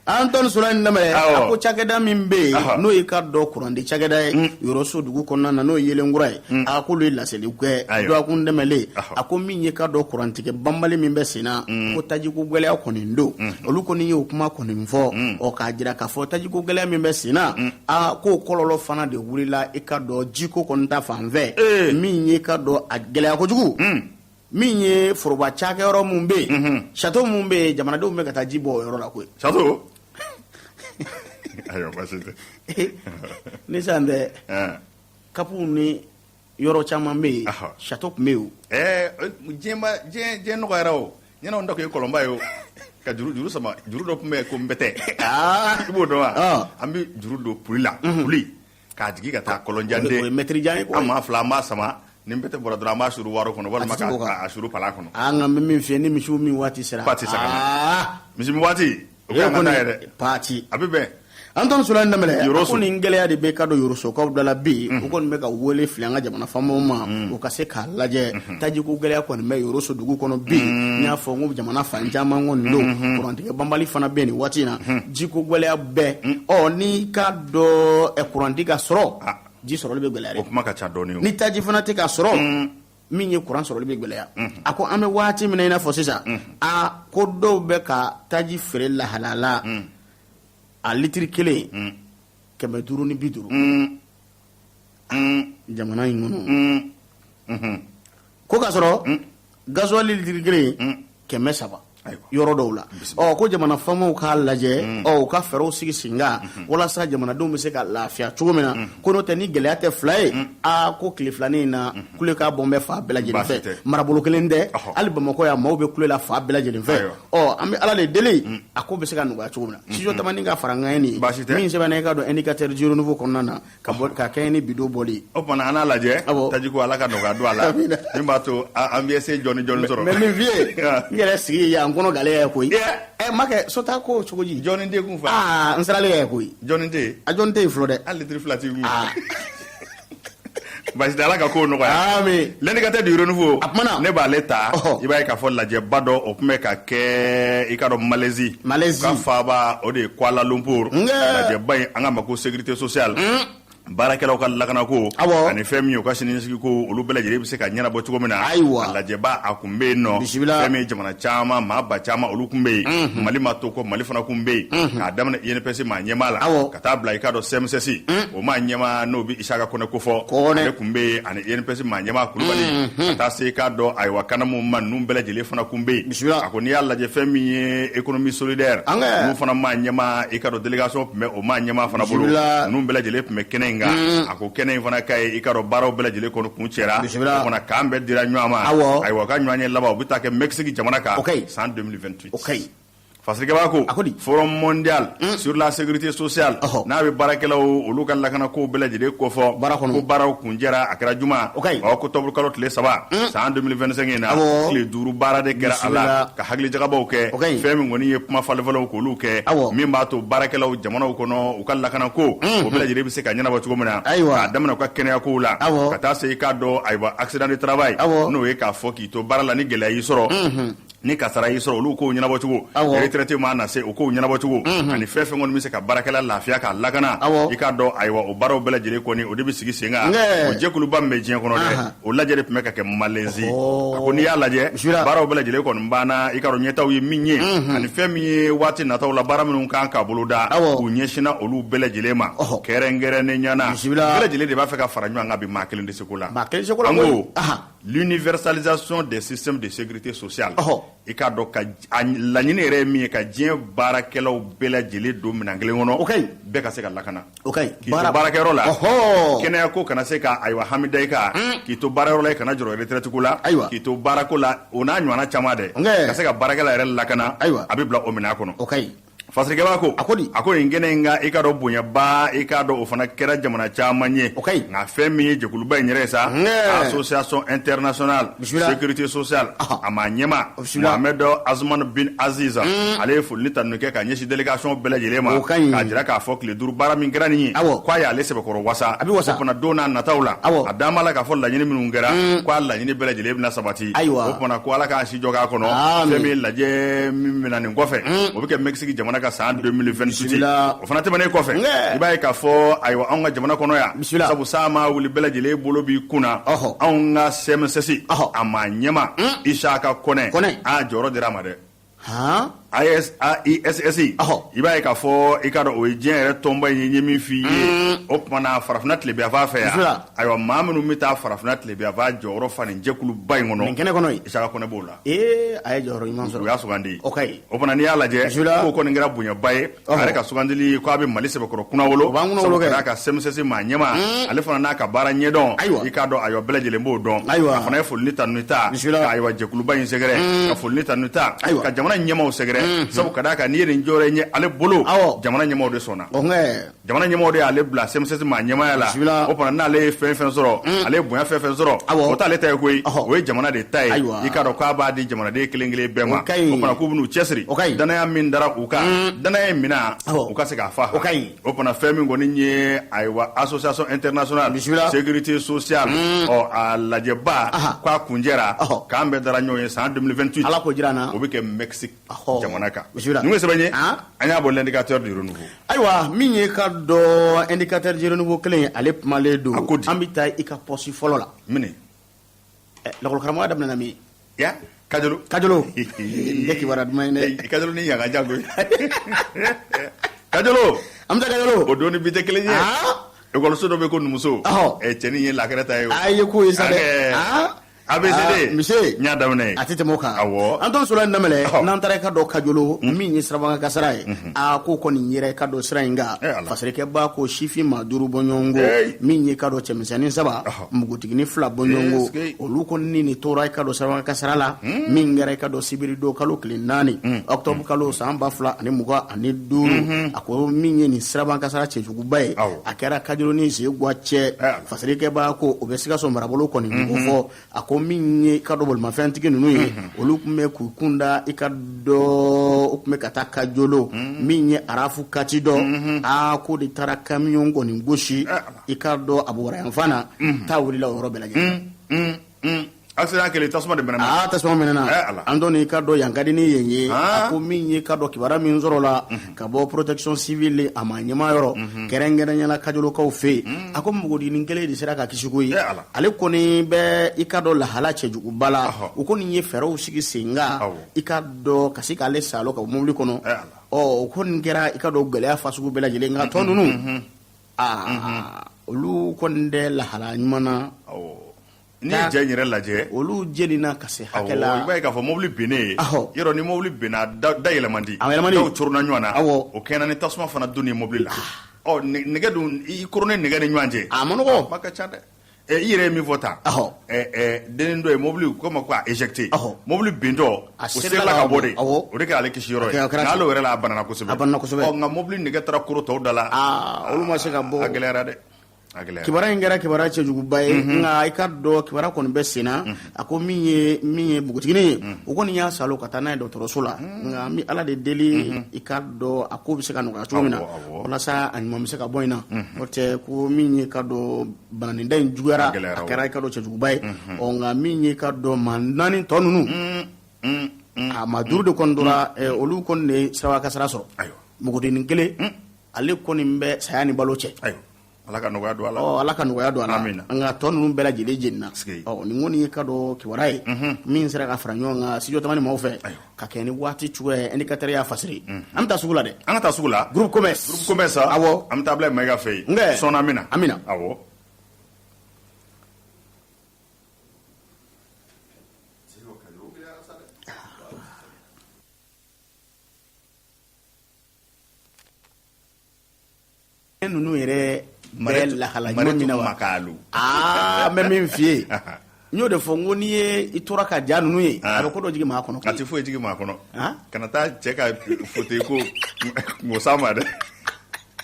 Antoine Sulayi Danbɛlɛ, a ko cakɛda min bɛ yen, n'o ye ka dɔn kurandi cakɛda ye Yɔrɔso dugu kɔnɔna na, n'o ye Yelenkura ye, a k'olu ye laseli kɛ dɔgɔkun tɛmɛlen. A ko min ye ka dɔn kurantigɛ banbali min bɛ sen na, ko tajiko gɛlɛya kɔni don. Olu kɔni ye o kuma kɔni fɔ, ɔ, k'a jira k'a fɔ tajiko gɛlɛya min bɛ sen na, aa, k'o kɔlɔlɔ fana de wulila, i ka dɔn, jiko kɔni ta fan fɛ. Min ye ka dɔn a gɛlɛya kojugu, min ye foroba cakɛyɔrɔ min bɛ yen, château min bɛ yen, jamanadenw bɛ ka taa ji bɔ o yɔrɔ la koyi. Château, ayiwa, baasi tɛ. Ni sisan tɛ, kapuw ni yɔrɔ caman bɛ yen, château tun bɛ yen o. Ɛɛ, diɲɛ diɲɛ nɔgɔyara o. Ɲɛna ta kun ye kɔlɔnba ye o, ka juru sama. Juru dɔ tun bɛ yen ko nbɛtɛ, i b'o dɔn wa? An bɛ juru don puli la, puli k'a jigin ka taa kɔlɔnjanden. O ye mɛtiri jan ye. An maa fila, an b'a sama. Ni nbɛtɛ bɔra dɔrɔn, an b'a suru waaro kɔnɔ walima k'a suru palan kɔnɔ. An ka min f'i ye, ni misiw min waati sera. Pati sa, misi min waati, o kan ka taa yɛrɛ. Pati. A bɛ bɛn. Antoine Sulayi Danbɛlɛ, a ko nin gɛlɛya de bɛ ka dɔn Yɔrɔsokaw da la bi. U kɔni bɛ ka wele fili an ka jamana faamaw ma, u ka se k'a lajɛ. Tajiko gɛlɛya kɔni bɛ Yɔrɔso dugu kɔnɔ bi. N y'a fɔ n ko jamana fan caman kɔni don, kurantigɛ banbali fana bɛ nin waati in na, jiko gɛlɛya bɛɛ. Ɔ, n'i ka dɔn, kuran tɛ ka sɔrɔ, ji sɔrɔli bɛ gɛlɛya. O kuma ka ca dɔɔnin. Ni taji fana tɛ ka sɔrɔ, min ye kuran sɔrɔli bɛ gɛlɛya. A ko an bɛ waati min na i n'a fɔ sisan, a ko dɔw bɛ ka taji feere lahala la, a litiri kelen 550 jamana in kɔnɔ, ko k'a sɔrɔ gasoil litiri kelen 300 yɔrɔ dɔw la. Ɔ, ko jamana faamaw k'a lajɛ, ɔ, u ka fɛɛrɛw sigi sen kan walasa jamanadenw bɛ se ka lafiya cogo min na. Ko n'o tɛ, ni gɛlɛya tɛ fila ye, aa, ko tile filanin in na, kule ka bɔn bɛ fan bɛɛ lajɛlen fɛ. Marabolo kelen tɛ, hali Bamakɔ yan, maaw bɛ kule la fan bɛɛ lajɛlen fɛ. Ɔ, an bɛ Ala de deli, a ko bɛ se ka nɔgɔya cogo min na. Studio Tamani ka fara n kan ye nin min sɛbɛnna, i ka dɔn, Indicateur du Renouveau kɔnɔna na, ka bɔ ka kɛɲɛ ni bi don bɔli. O tuma, an n'a lajɛ. Tajiko, Ala ka nɔgɔya don a la min b'a to an bɛ se jɔni jɔni sɔrɔ. Mais min f'i ye, n yɛrɛ sigi yan, n kɔnɔ gale ye koyi. Ɛ, ma kɛ sota ko cogo di? Jɔni tɛ kun fa. Aa, n siralen ye koyi. Jɔni tɛ yen. A jɔni tɛ yen fɔlɔ dɛ. Hali litiri fila t'i kun. Basi tɛ, Ala ka kow nɔgɔya. Amin. L'Indicateur du Renouveau. A kumana. Ne b'ale ta. I b'a ye k'a fɔ lajɛba dɔ, o tun bɛ ka kɛ, i ka dɔn, Malaisie. Malaisie. U ka faaba, o de ye Kuala Lumpur. Lajɛba in, an ka ma ko sécurité sociale. Baarakɛlaw ka lakanako Awɔ. ani fɛn min ye u ka siniɲɛsigi ko olu bɛɛ lajɛlen bɛ se ka ɲɛnabɔ cogo min na Ayiwa. a lajɛba a kun bɛ yen nɔ Bisimila. Fɛn min ye jamana caman maa ba caman olu kun bɛ yen, Mali ma to kɔ, Mali fana kun bɛ yen, k'a daminɛ INPS maa ɲɛmaa la Awɔ. ka taa bila i k'a dɔn CMSS o maa ɲɛmaa n'o bɛ Isaka Kɔnɛ kofɔ, Kɔnɛ. Ale kun bɛ yen, ani INPS maa ɲɛmaa Kulubali, ka taa se i k'a dɔn ayiwa CANAM ma ninnu bɛɛ lajɛlen fana kun bɛ yen. Bisimila. A ko n'i y'a lajɛ fɛn min ye économie solidaire An kɛ. ninnu fana maa ɲɛmaa i k'a dɔn délégation tun bɛ o maa ɲɛmaa fana bolo, Bisimila. ninnu bɛɛ lajɛlen tun bɛ kɛnɛ in kan. A ko kɛnɛ in fana ka ye i k'a dɔn baaraw bɛɛ lajɛlen kɔni kuncɛra. Bisimila. O fana k'an bɛɛ dira ɲɔgɔn ma. Awɔ. Ayiwa, ka ɲɔgɔn ye laban u bɛ taa kɛ Mexique jamana kan O ka ɲi. san 2028. O ka ɲi. Fasirikɛba ko A ko di? Forum mondial sur la sécurité sociale n'a bɛ baarakɛlaw olu ka lakanako bɛɛ lajɛlen kofɔ Baara kɔnɔ. ko baaraw kuncɛra, a kɛra juma O ka ɲi. ɔ octobre kalo tile 3 san 2025 in na. Awɔ. Tile 5 baara de kɛra a la Bisimila. ka hakilijagabɔw kɛ O ka ɲi. fɛn min kɔni ye kuma falenfalenw k'olu kɛ Awɔ. min b'a to baarakɛlaw jamanaw kɔnɔ u ka lakanako o bɛɛ lajɛlen bɛ se ka ɲɛnabɔ cogo min na, Ayiwa. k'a daminɛ u ka kɛnɛyakow la Awɔ. ka taa se i k'a dɔn ayiwa accident de travail Awɔ. n'o ye k'a fɔ k'i to baara la ni gɛlɛya y'i sɔrɔ, ni kasara y'i sɔrɔ, olu kow ɲɛnabɔcogo, Awɔ. retraite maa na se o kow ɲɛnabɔcogo, ani fɛn fɛn kɔni bɛ se ka baarakɛla lafiya k'a lakana, Awɔ. i k'a dɔn ayiwa o baaraw bɛɛ lajɛlen kɔni o de bɛ sigi sen kan. Ngɛ. O jɛkuluba min bɛ diɲɛ kɔnɔ dɛ, Ahan. o lajɛ de tun bɛ ka kɛ Malaisie. Ɔhɔ. A ko n'i y'a lajɛ Bisimila. baaraw bɛɛ lajɛlen kɔni banna, i k'a dɔn ɲɛtaw ye min ye ani fɛn min ye waati nataw la baara minnu kan ka boloda, Awɔ. u ɲɛsinna olu bɛɛ lajɛlen ma Ɔhɔ. kɛrɛnkɛrɛnnenya na. Bisimila. Bɛɛ lajɛlen de b'a fɛ ka fara ɲɔgɔn kan bi, maa kelen tɛ se ko la. Maa kelen tɛ se ko la An koyi. ko Ahan. l'universalisation des systèmes de sécurité sociale, Ɔhɔ. i k'a dɔn ka a laɲini yɛrɛ ye min ye ka diɲɛ baarakɛlaw bɛɛ lajɛlen don minɛn kelen kɔnɔ, O ka ɲi. bɛɛ ka se ka lakana O ka ɲi. k'i to baarakɛyɔrɔ la, Ɔhɔ. kɛnɛyako kana se ka ayiwa hami da i kan, k'i to baarayɔrɔ la i kana jɔrɔ retraite ko la, Ayiwa. k'i to baarako la, o n'a ɲɔgɔnna caman dɛ, Nkɛ. ka se ka baarakɛla yɛrɛ lakana. Ayiwa. A bɛ bila o minɛn kɔnɔ. O ka ɲi. Fasirikɛba ko A ko di? A ko nin kɛnɛ in kan, i k'a dɔn bonyaba, i k'a dɔn o fana kɛra jamana caman ye. O ka ɲi. Nka fɛn min ye jɛkuluba in yɛrɛ ye sa, Nkɛ. Association internationale Bisimila. sécurité sociale, Aha. a maa ɲɛma Bisimila. Mohamed Azman bin Aziz, ale ye foli ni tanuni kɛ ka ɲɛsin délégation bɛɛ lajɛlen ma, O ka ɲi. k'a jira k'a fɔ tile 5 baara min kɛra nin ye, Awɔ. k'a y'ale sɛbɛkɔrɔ wasa. A bɛ wasa. O fana don n'a nataw la, Awɔ. a d'an b'a la k'a fɔ laɲini minnu kɛra, k'a laɲini bɛɛ lajɛlen bɛna sabati. Ayiwa. O fana ko Ala k'an si jɔ k'a kɔnɔ. Amin. Fɛn min ye lajɛ min bɛna nin kɔfɛ, o bɛ kɛ Mexique jamana ka san 2028. Bisimila. O fana tɛmɛnen kɔfɛ, Nkɛ. i b'a ye k'a fɔ ayiwa anw ka jamana kɔnɔ yan, Bisimila. sabu san maa wuli bɛɛ lajɛlen bolo b'i kun na, Ɔhɔ. anw ka CMSS, Ɔhɔ. a maa ɲɛma Isaka Kɔnɛ, Kɔnɛ. a jɔyɔrɔ dira a ma dɛ. Han. AS AISS, Ɔhɔ. i b'a ye k'a fɔ i k'a dɔn o ye diɲɛ yɛrɛ tɔnba in ye, n ye min f'i ye, o tuma na farafinna tilebinyanfan fɛ yan, Bisimila. ayiwa maa minnu bɛ taa farafinna tilebinyanfan jɔyɔrɔ fa nin jɛkuluba in kɔnɔ, Nin kɛnɛ kɔnɔ yen. Isaka Kɔnɛ b'o la. Ee, a ye jɔyɔrɔ ɲuman sɔrɔ. U y'a sugandi. O ka ɲi. O fana n'i y'a lajɛ, Bisimila. k'o kɔni kɛra bonyaba ye Ɔhɔ. a yɛrɛ ka sugandili, k'a bɛ Mali sɛbɛkɔrɔ kunnawolo, O b'an kunnawolo sabu kɛ. ka d'a kan CMSS maa ɲɛma, ale fana n'a ka baara ɲɛdɔn, Ayiwa. i k'a dɔn ayiwa bɛɛ lajɛlen b'o dɔn. Ayiwa. A fana ye foli ni tanuni ta Bisimila. ka ayiwa jɛkuluba in sɛgɛrɛ, ka foli ni tanuni ta Ayiwa. ka jamana ɲɛmaw sɛgɛrɛ, sabu ka d'a kan n'i ye nin jɔyɔrɔ in ye ale bolo, Awɔ. jamana ɲɛmaw de sɔnna. O nkɛ. Jamana ɲɛmɔgɔ de y'ale bila CMSS maa ɲɛmaaya la. Bisimila. O fana n'ale ye fɛn fɛn sɔrɔ, ale ye bonya fɛn fɛn sɔrɔ, Awɔ. o t'ale ta ye koyi, Ɔhɔ. o ye jamana de ta ye. Ayiwa. I k'a dɔn k'a b'a di jamanaden kelen kelen bɛɛ ma. O ka ɲi. O fana k'u bɛn'u cɛsiri, O ka ɲi. danaya min dara u kan, danaya in minɛ, Awɔ. u ka se k'a fa. O ka ɲi. O fana fɛn min kɔni ye ayiwa association internationale Bisimila. sécurité sociale, ɔ a lajɛba, Aha. k'a kuncɛra, Ɔhɔ. k'an bɛɛ dara ɲɔgɔn ye san 2028, Ala k'o jira an na. o bɛ kɛ Mexique Ɔhɔ. jamana kan. Bisimila. Nin ye sɛbɛn ye, Ah. an y'a bɔ L'Indicateur du Renouveau. Ayiwa, min ye ka dɔn Indicateur du Renouveau kelen ye, ale kumalen don. A ko di? An bɛ taa i ka poste fɔlɔ la. Mini Lakɔlikaramɔgɔya daminɛna min? Ya Kajolo. Kajolo, nin tɛ kibaruya duman ye dɛ. Kajolo ni yanga jago Kajolo. An bɛ taa Kajolo. O don ni bi tɛ kelen ye. Ah. Ekɔliso dɔ bɛ ko numuso. Ɔhɔ. Cɛnin ye lakɛrɛ ta ye o. A ye ko ye sa dɛ. Akɛ. Ah. ABCD. Ah, monsieur. N y'a daminɛ ye. A tɛ tɛmɛ o kan. Awɔ. An t'o sɔrɔ yen daminɛ. Ɔhɔ. N'an taara i ka dɔn Kajolo, min ye sirabakan kasara ye, a ko kɔni yɛrɛ ka dɔn sira in kan. Eh, Ala. Fasirikɛba ko sifin maa 5 bɔɲɔgɔnko, Hey. min ye ka dɔn cɛmisɛnnin 3, Ɔhɔ. npogotiginin 2 bɔɲɔgɔnko, Est-ce que- olu kɔni ni tora i ka dɔn sirabakan kasara la, min kɛra i ka dɔn sibiridon kalo tile 4 octobre kalo san 2025. A ko min ye nin sirabakan kasara cɛjuguba ye, Awɔ. a kɛra Kajolo ni Zegwa cɛ. Eh, Ala. Fasirikɛba ko o bɛ Sikaso marabolo kɔni ko fɔ. A ko min ye ka dɔn bolimafɛntigi ninnu ye, olu tun bɛ k'u kun da i ka dɔn, u tun bɛ ka taa Kajolo, min ye Arafu kati dɔn, aa ko de taara kamiyɔn kɔni gosi Eh, Ala. i ka dɔn a bɔra yanfan na, taa wulila o yɔrɔ bɛɛ lajɛlen. Accident kɛlen, tasuma de mɛnɛna. Aa, tasuma mɛnɛna. Eh, Antoni, i k'a dɔn yan ka di ni yen ye. A ko min ye, k'a dɔn kibaruya min sɔrɔla ka bɔ protection civile a ma ɲɛmaa yɔrɔ, kɛrɛnkɛrɛnya la kajolokaw fɛ yen, a ko npogotiginin kelen de sera ka kisi koyi. Eh, Ala. Ale kɔni bɛ, i k'a dɔn, lahala cɛjuguba la. U kɔni ye fɛɛrɛw sigi sen kan, i k'a dɔn, ka se k'ale salo ka bɔ mobili kɔnɔ. Eh, Ala. Ɔ, o kɔni kɛra, i k'a dɔn, gɛlɛya fasugu bɛɛ lajɛlen, nka tɔ ninnu, aa, olu kɔni tɛ lahala ɲuman na. N'i ye ja in yɛrɛ lajɛ, olu jenina ka se hakɛ la. I b'a ye k'a fɔ mobili binnen ye, yɔrɔ ni mobili binna, da yɛlɛ man di. A yɛlɛ man di. Dɔw coronna ɲɔgɔn na. O kɛɲɛna ni tasuma fana donni ye mobili la. Ɔ, nɛgɛ dun, i koronnen nɛgɛ ni ɲɔgɔn cɛ, a ma nɔgɔ. A ka ca dɛ. I yɛrɛ ye min fɔ tan, dennin dɔ ye mobili, u k'o ma ko a éjecté, mobili bintɔ, o serila ka bɔ de, o de kɛra ale kisi yɔrɔ ye. Nka hali o yɛrɛ la, a banana kosɛbɛ. A banana kosɛbɛ. Ɔ, nka mobili nɛgɛ taara koro tɔw da la. Aa, olu ma se ka bɔ. A gɛlɛyara dɛ. Kibaruya in kɛra kibaruya cɛjuguba ye, nka i k'a dɔn kibaruya kɔni bɛ sen na. A ko min ye npogotiginin ye, o kɔni y'a salo ka taa n'a ye dɔgɔtɔrɔso la. Nka an bɛ Ala de deli, i k'a dɔn, a ko bɛ se ka nɔgɔya cogo min na, walasa a ɲuman bɛ se ka bɔ in na. N'o tɛ, ko min ye, k'a dɔn, bananinda in juguyara, a kɛra, i k'a dɔn, cɛjuguba ye. Ɔ, nka min ye, k'a dɔn, maa naani tɔ ninnu, a maa duuru de kɔni tora, olu kɔni de siraba kasara sɔrɔ. Npogotiginin kelen, ale kɔni bɛ saya ni balo cɛ. Ala ka nɔgɔya don a la. Ɔ, Ala ka nɔgɔya don a la. Amina. Nka tɔ ninnu bɛɛ lajɛlen jenina. Sigi. Ɔ, nin kɔni ye, k'a dɔn, kibaruya ye min sera ka fara ɲɔgɔn kan studio tamani maaw fɛ ka kɛ ni waati cogoya ye, indicateur y'a fasiri. An bɛ taa sugu la dɛ. An ka taa sugu la. Groupe commerce. Groupe commerce. Awɔ. An bɛ taa Ablaye Mayiga fɛ yen. Nkɛ. Sɔɔni an bɛ na. An bɛ na. Awɔ. Ninnu yɛrɛ bɛ lahala ɲuman min na wa? Makalu. Aa, n bɛ min f'i ye, n y'o de fɔ, n ko n'i ye i tora ka ja ninnu ye, a bɛ ko dɔ jigin maa kɔnɔ. A tɛ foyi jigin maa kɔnɔ. Kana taa cɛ ka fauteuil ko kungo s'a ma dɛ.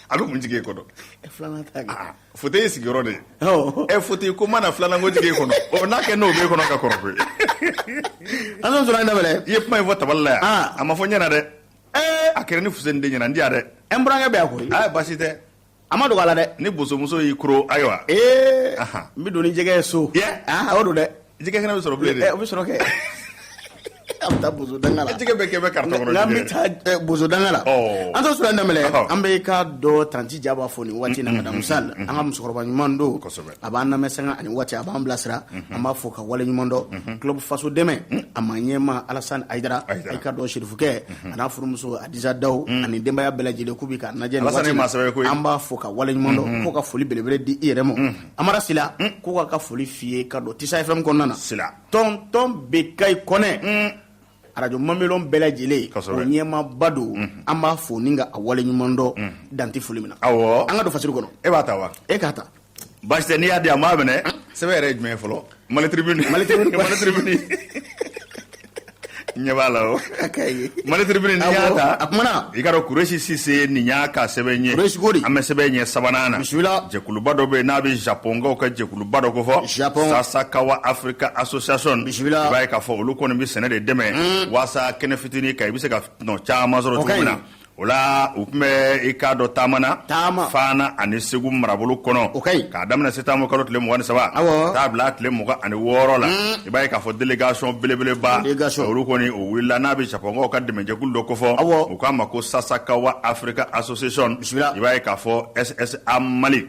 A bɛ mun jigin e kɔnɔ? Filanan ta kɛ. Fauteuil ye sigiyɔrɔ de ye. Ɛ, fauteuil ko mana filanan ko jigin e kɔnɔ, o n'a kɛ n'o b'e kɔnɔ ka kɔrɔ koyi. An t'o sɔrɔ an daminɛ. I ye kuma in fɔ tabali la yan. A ma fɔ n ɲɛna dɛ. A kɛra ni Fuseni den ɲɛna, n di yan dɛ. N burankɛ bɛ yan koyi. Aa, baasi tɛ. A ma dogo a la dɛ. Ni bosomuso y'i koro, ayiwa. Ee, n bɛ don ni jɛgɛ ye so. Aa, o don dɛ. Jɛgɛ kɛnɛ bɛ sɔrɔ bilen de. O bɛ sɔrɔ kɛ. An bɛ taa boso danga la. Jɛgɛ bɛɛ kɛ bɛ carton kɔnɔ. N'an bɛ taa boso danga la. An t'o sɔrɔ an daminɛ. An bɛ i k'a dɔn tanti Jaba fo nin waati in na, madame Sall, an ka musokɔrɔba ɲuman don. A b'an lamɛn sanga ani waati, a b'an bilasira. An b'a fo ka wale ɲuman dɔn. Club Faso Dɛmɛ, a ma ɲɛmaa Alassane Hayidara, i k'a dɔn Serifukɛ, a n'a furumuso Adiza Daw ani denbaya bɛɛ lajɛlen, k'u bɛ k'an lajɛ nin waati in na. An b'a fo ka wale ɲuman dɔn, k'o ka foli belebele di i yɛrɛ ma. Amara Sila, k'o k'a ka foli f'i ye ka don Tisa FM kɔnɔna na. Tonton Bekayi Kɔnɛ, arajo mamelɔn bɛɛ lajɛlen o ɲɛmaaba don, an b'a fo ni ka a wale ɲuman dɔn dan tɛ foli min na. An ka don fasiri kɔnɔ. E b'a ta wa? E k'a ta. Baasi tɛ, n'i y'a di a m'a minɛ. Sɛbɛn yɛrɛ ye jumɛn ye fɔlɔ? Mali Tribune. Mali Tribune. Mali Tribune. Ɲɛ b'a la o. Mali Tribune, n'i y'a ta. A kumana. I k'a dɔn Kuresi Sise nin y'a ka sɛbɛn ye. Kuresi ko di? An bɛ sɛbɛn ɲɛ sabanan na. Bisimila. Jɛkuluba dɔ bɛ yen n'a bɛ Japonkaw ka jɛkuluba dɔ kofɔ. Japon. Sasakawa Africa Association. Bisimila. I b'a ye k'a fɔ olu kɔni bɛ sɛnɛ de dɛmɛ. Waasa kɛnɛ fitinin kan i bɛ se ka tɔnɔ caman sɔrɔ cogo min na. O la u tun bɛ i k'a dɔn taama na. Taama. Fana ani Segu marabolo kɔnɔ. O ka ɲi. K'a daminɛ septembre kalo tile 23. Awɔ. Taa bila tile 26 la. I b'a ye k'a fɔ délégation belebeleba. Délégation. Olu kɔni o wulila n'a bɛ Japonkaw ka dɛmɛjɛkulu dɔ kofɔ. Awɔ. U k'a ma ko Sasakawa Africa Association. Bisimila. I b'a ye k'a fɔ SSA Mali.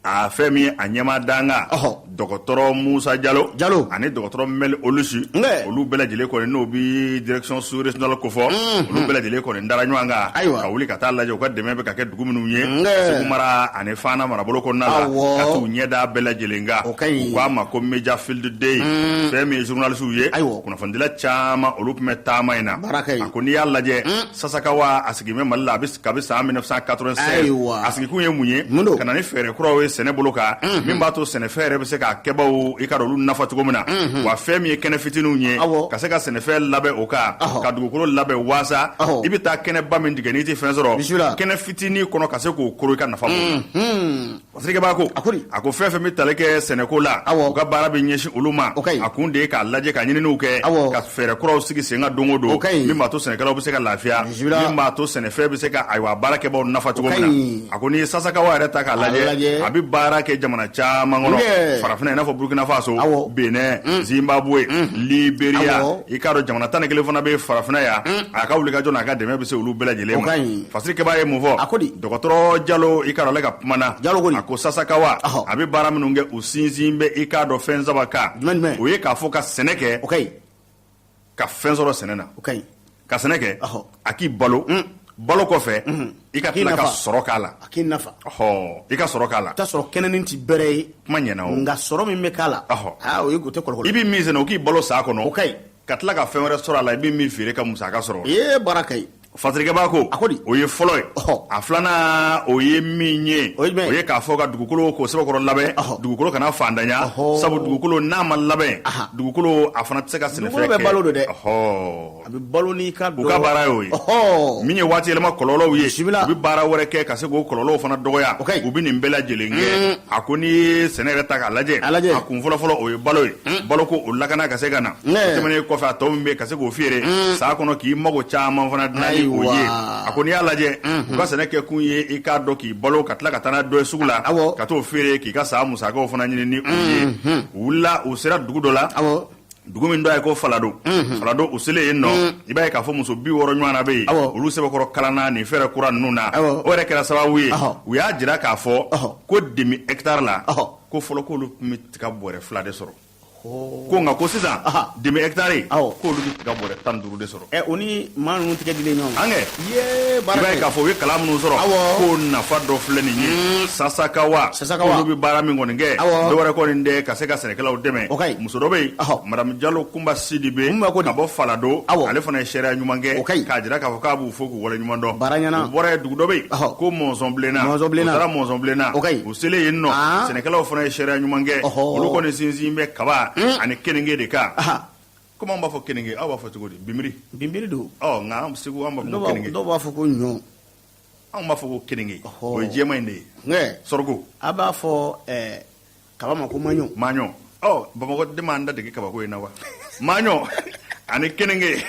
A fɛn min a ɲɛmaa dankan, dɔgɔtɔrɔ Musa Jalo, Jalo ani dɔgɔtɔrɔ Mɛli Olusi, olu bɛɛ lajɛlen kɔni n'o bɛ direction sous régionale kofɔ, olu bɛɛ lajɛlen kɔni dara ɲɔgɔn kan, ayiwa, ka wuli ka taa lajɛ u ka dɛmɛ bɛ ka kɛ dugu minnu ye Segu mara ani Fana marabolo kɔnɔna la, ka t'u ɲɛ da bɛɛ lajɛlen kan. O ka ɲi. U k'a ma ko Media Field Day, fɛn min ye journalistes ye, ayiwa, kunnafonidila caman olu tun bɛ taama in na. Baara ka ɲi. A ko n'i y'a lajɛ, Sasakawa a sigi bɛ Mali la a bɛ kabi san 1996. Ayiwa. A sigikun ye mun ye? Mun don? Ka na ni fɛɛrɛ kuraw ye sɛnɛ bolo kan, min b'a to sɛnɛfɛn yɛrɛ bɛ se k'a kɛbaw i ka olu nafa cogo min na. Wa fɛn min ye kɛnɛ fitininw ye, Awɔ. ka se ka sɛnɛfɛn labɛn o kan, Ɔhɔ. ka dugukolo labɛn waasa Ɔhɔ. i bɛ taa kɛnɛba min tigɛ n'i tɛ fɛn sɔrɔ, Bisimila. kɛnɛ fitinin kɔnɔ ka se k'o koro i ka nafa b'o la. Masirikɛba ko A ko di? A ko fɛn fɛn bɛ tali kɛ sɛnɛko la, Awɔ. u ka baara bɛ ɲɛsin olu ma. O ka ɲi. A kun de ye k'a lajɛ ka ɲininiw kɛ, Awɔ. ka fɛɛrɛ kuraw sigi sen kan don o don, O ka ɲi. min b'a to sɛnɛkɛlaw bɛ se ka lafiya, Bisimila. min b'a to sɛnɛfɛn bɛ se ka ayiwa baarakɛbaw nafa cogo O ka min ɲi. na. A ko n'i ye Sasakawa yɛrɛ ta k'a lajɛ, lajɛ. a bɛ bɛ baara kɛ jamana caman kɔnɔ farafinna i n'a fɔ Burkina Faso, Benin, Zimbabwe, Liberia, i k'a dɔn jamana 11 fana bɛ farafinna yan. A ka wulikajɔ n'a ka dɛmɛ bɛ se olu bɛɛ lajɛlen ma. Fasirikɛbaa ye mun fɔ? A ko di? Dɔgɔtɔrɔ Jalo, i k'a dɔn ale ka kuma na, a ko Sasakawa a bɛ baara minnu kɛ, u sinsin bɛ, i k'a dɔn, fɛn saba kan. O ye k'a fɔ ka sɛnɛ kɛ, ka fɛn sɔrɔ sɛnɛ na, ka sɛnɛ kɛ a k'i balo, balo kɔfɛ i ka tila ka sɔrɔ k'a la. A k'i nafa. I ka sɔrɔ k'a la. I t'a sɔrɔ kɛnɛnin tɛ bɛrɛ ye. Kuma ɲɛna o. Nka sɔrɔ min bɛ k'a la, o ye o tɛ kɔlɔlɔ. I bɛ min sɛnɛ, o k'i balo san kɔnɔ. O ka ɲi. Ka tila ka fɛn wɛrɛ sɔrɔ a la, i bɛ min feere ka musaka sɔrɔ. Ee, baara ka ɲi. Fasirikɛbaa ko, A ko di? O ye fɔlɔ ye. A filanan, o ye min ye, O ye jumɛn ye? O ye k'a fɔ ka dugukolo k'o sɛbɛkɔrɔ labɛn, dugukolo kana fantanya, sabu dugukolo n'a ma labɛn, dugukolo a fana tɛ se ka sɛnɛfɛn Dugukolo bɛ kɛ. balo don dɛ. A bɛ balo n'i ka U ka baara y'o ye. Min ye waati yɛlɛma kɔlɔlɔw ye, Bisimila. u bɛ baara wɛrɛ kɛ ka se k'o kɔlɔlɔw fana dɔgɔya. O ka ɲi. U bɛ nin bɛɛ lajɛlen kɛ. A ko n'i ye sɛnɛ yɛrɛ ta k'a lajɛ, A lajɛ. a kun fɔlɔfɔlɔ, o ye balo ye. Baloko, o lakana ka se ka na. Nɛ. O tɛmɛnen kɔfɛ, a tɔ min bɛ ka se k'o feere san kɔnɔ k'i mago caman fana dilan ni o ye. A ko n'i y'a lajɛ, u ka sɛnɛ kɛ kun ye, i k'a dɔn, k'i balo, ka tila ka taa n'a dɔ ye sugu la, ka t'o feere k'i ka san musakaw fana ɲini ni o ye. U wulila, u sera dugu dɔ la, dugu min tɔgɔ ye ko Falado. Falado, u selen yen nɔ, i b'a ye k'a fɔ muso 60 ɲɔgɔn na bɛ yen. Olu sɛbɛkɔrɔ kalanna nin fɛɛrɛ kura ninnu na. O yɛrɛ kɛra sababu ye, u y'a jira k'a fɔ ko demi hectare la, ko fɔlɔ k'olu tun bɛ tiga bɔrɛ 2 de sɔrɔ, ko nka ko sisan demi hectare, k'olu bɛ tiga bɔrɛ 15 de sɔrɔ. O ni maa ninnu tigɛ dilen ɲɔgɔn ma. An kɛ i b'a ye k'a fɔ u ye kalan minnu sɔrɔ, k'o nafa dɔ filɛ nin ye. Sasakawa, olu bɛ baara min kɔni kɛ, dɔwɛrɛ kɔni tɛ ka se ka sɛnɛkɛlaw dɛmɛ. Muso dɔ bɛ yen, Madame Jalo Kunba Sidibe, ka bɔ Falado, ale fana ye seereya ɲuman kɛ k'a jira k'a fɔ k'a b'u fo k'u waleɲuman dɔn. U bɔra yen, dugu dɔ bɛ yen ko Mɔnzɔnbilenna, u taara Mɔnzɔnbilenna. U selen yen nɔ, sɛnɛkɛlaw fana ye seereya ɲuman kɛ. Olu kɔni sinsin bɛ kaba ani kenige de kan. Komi an b'a fɔ kenige, aw b'a fɔ cogo di? Binbiri. Binbiri don. Nka an Segu, an b'a fɔ ko kenige. Dɔw b'a fɔ ko ɲɔ. Anw b'a fɔ ko kenige, o ye jɛman in de ye. Sorgho. A b'a fɔ kaba ma ko maɲɔ. Maɲɔ. Ɔ, Bamakɔ den m'an da dege kabako in na wa? Maɲɔ ani kenige,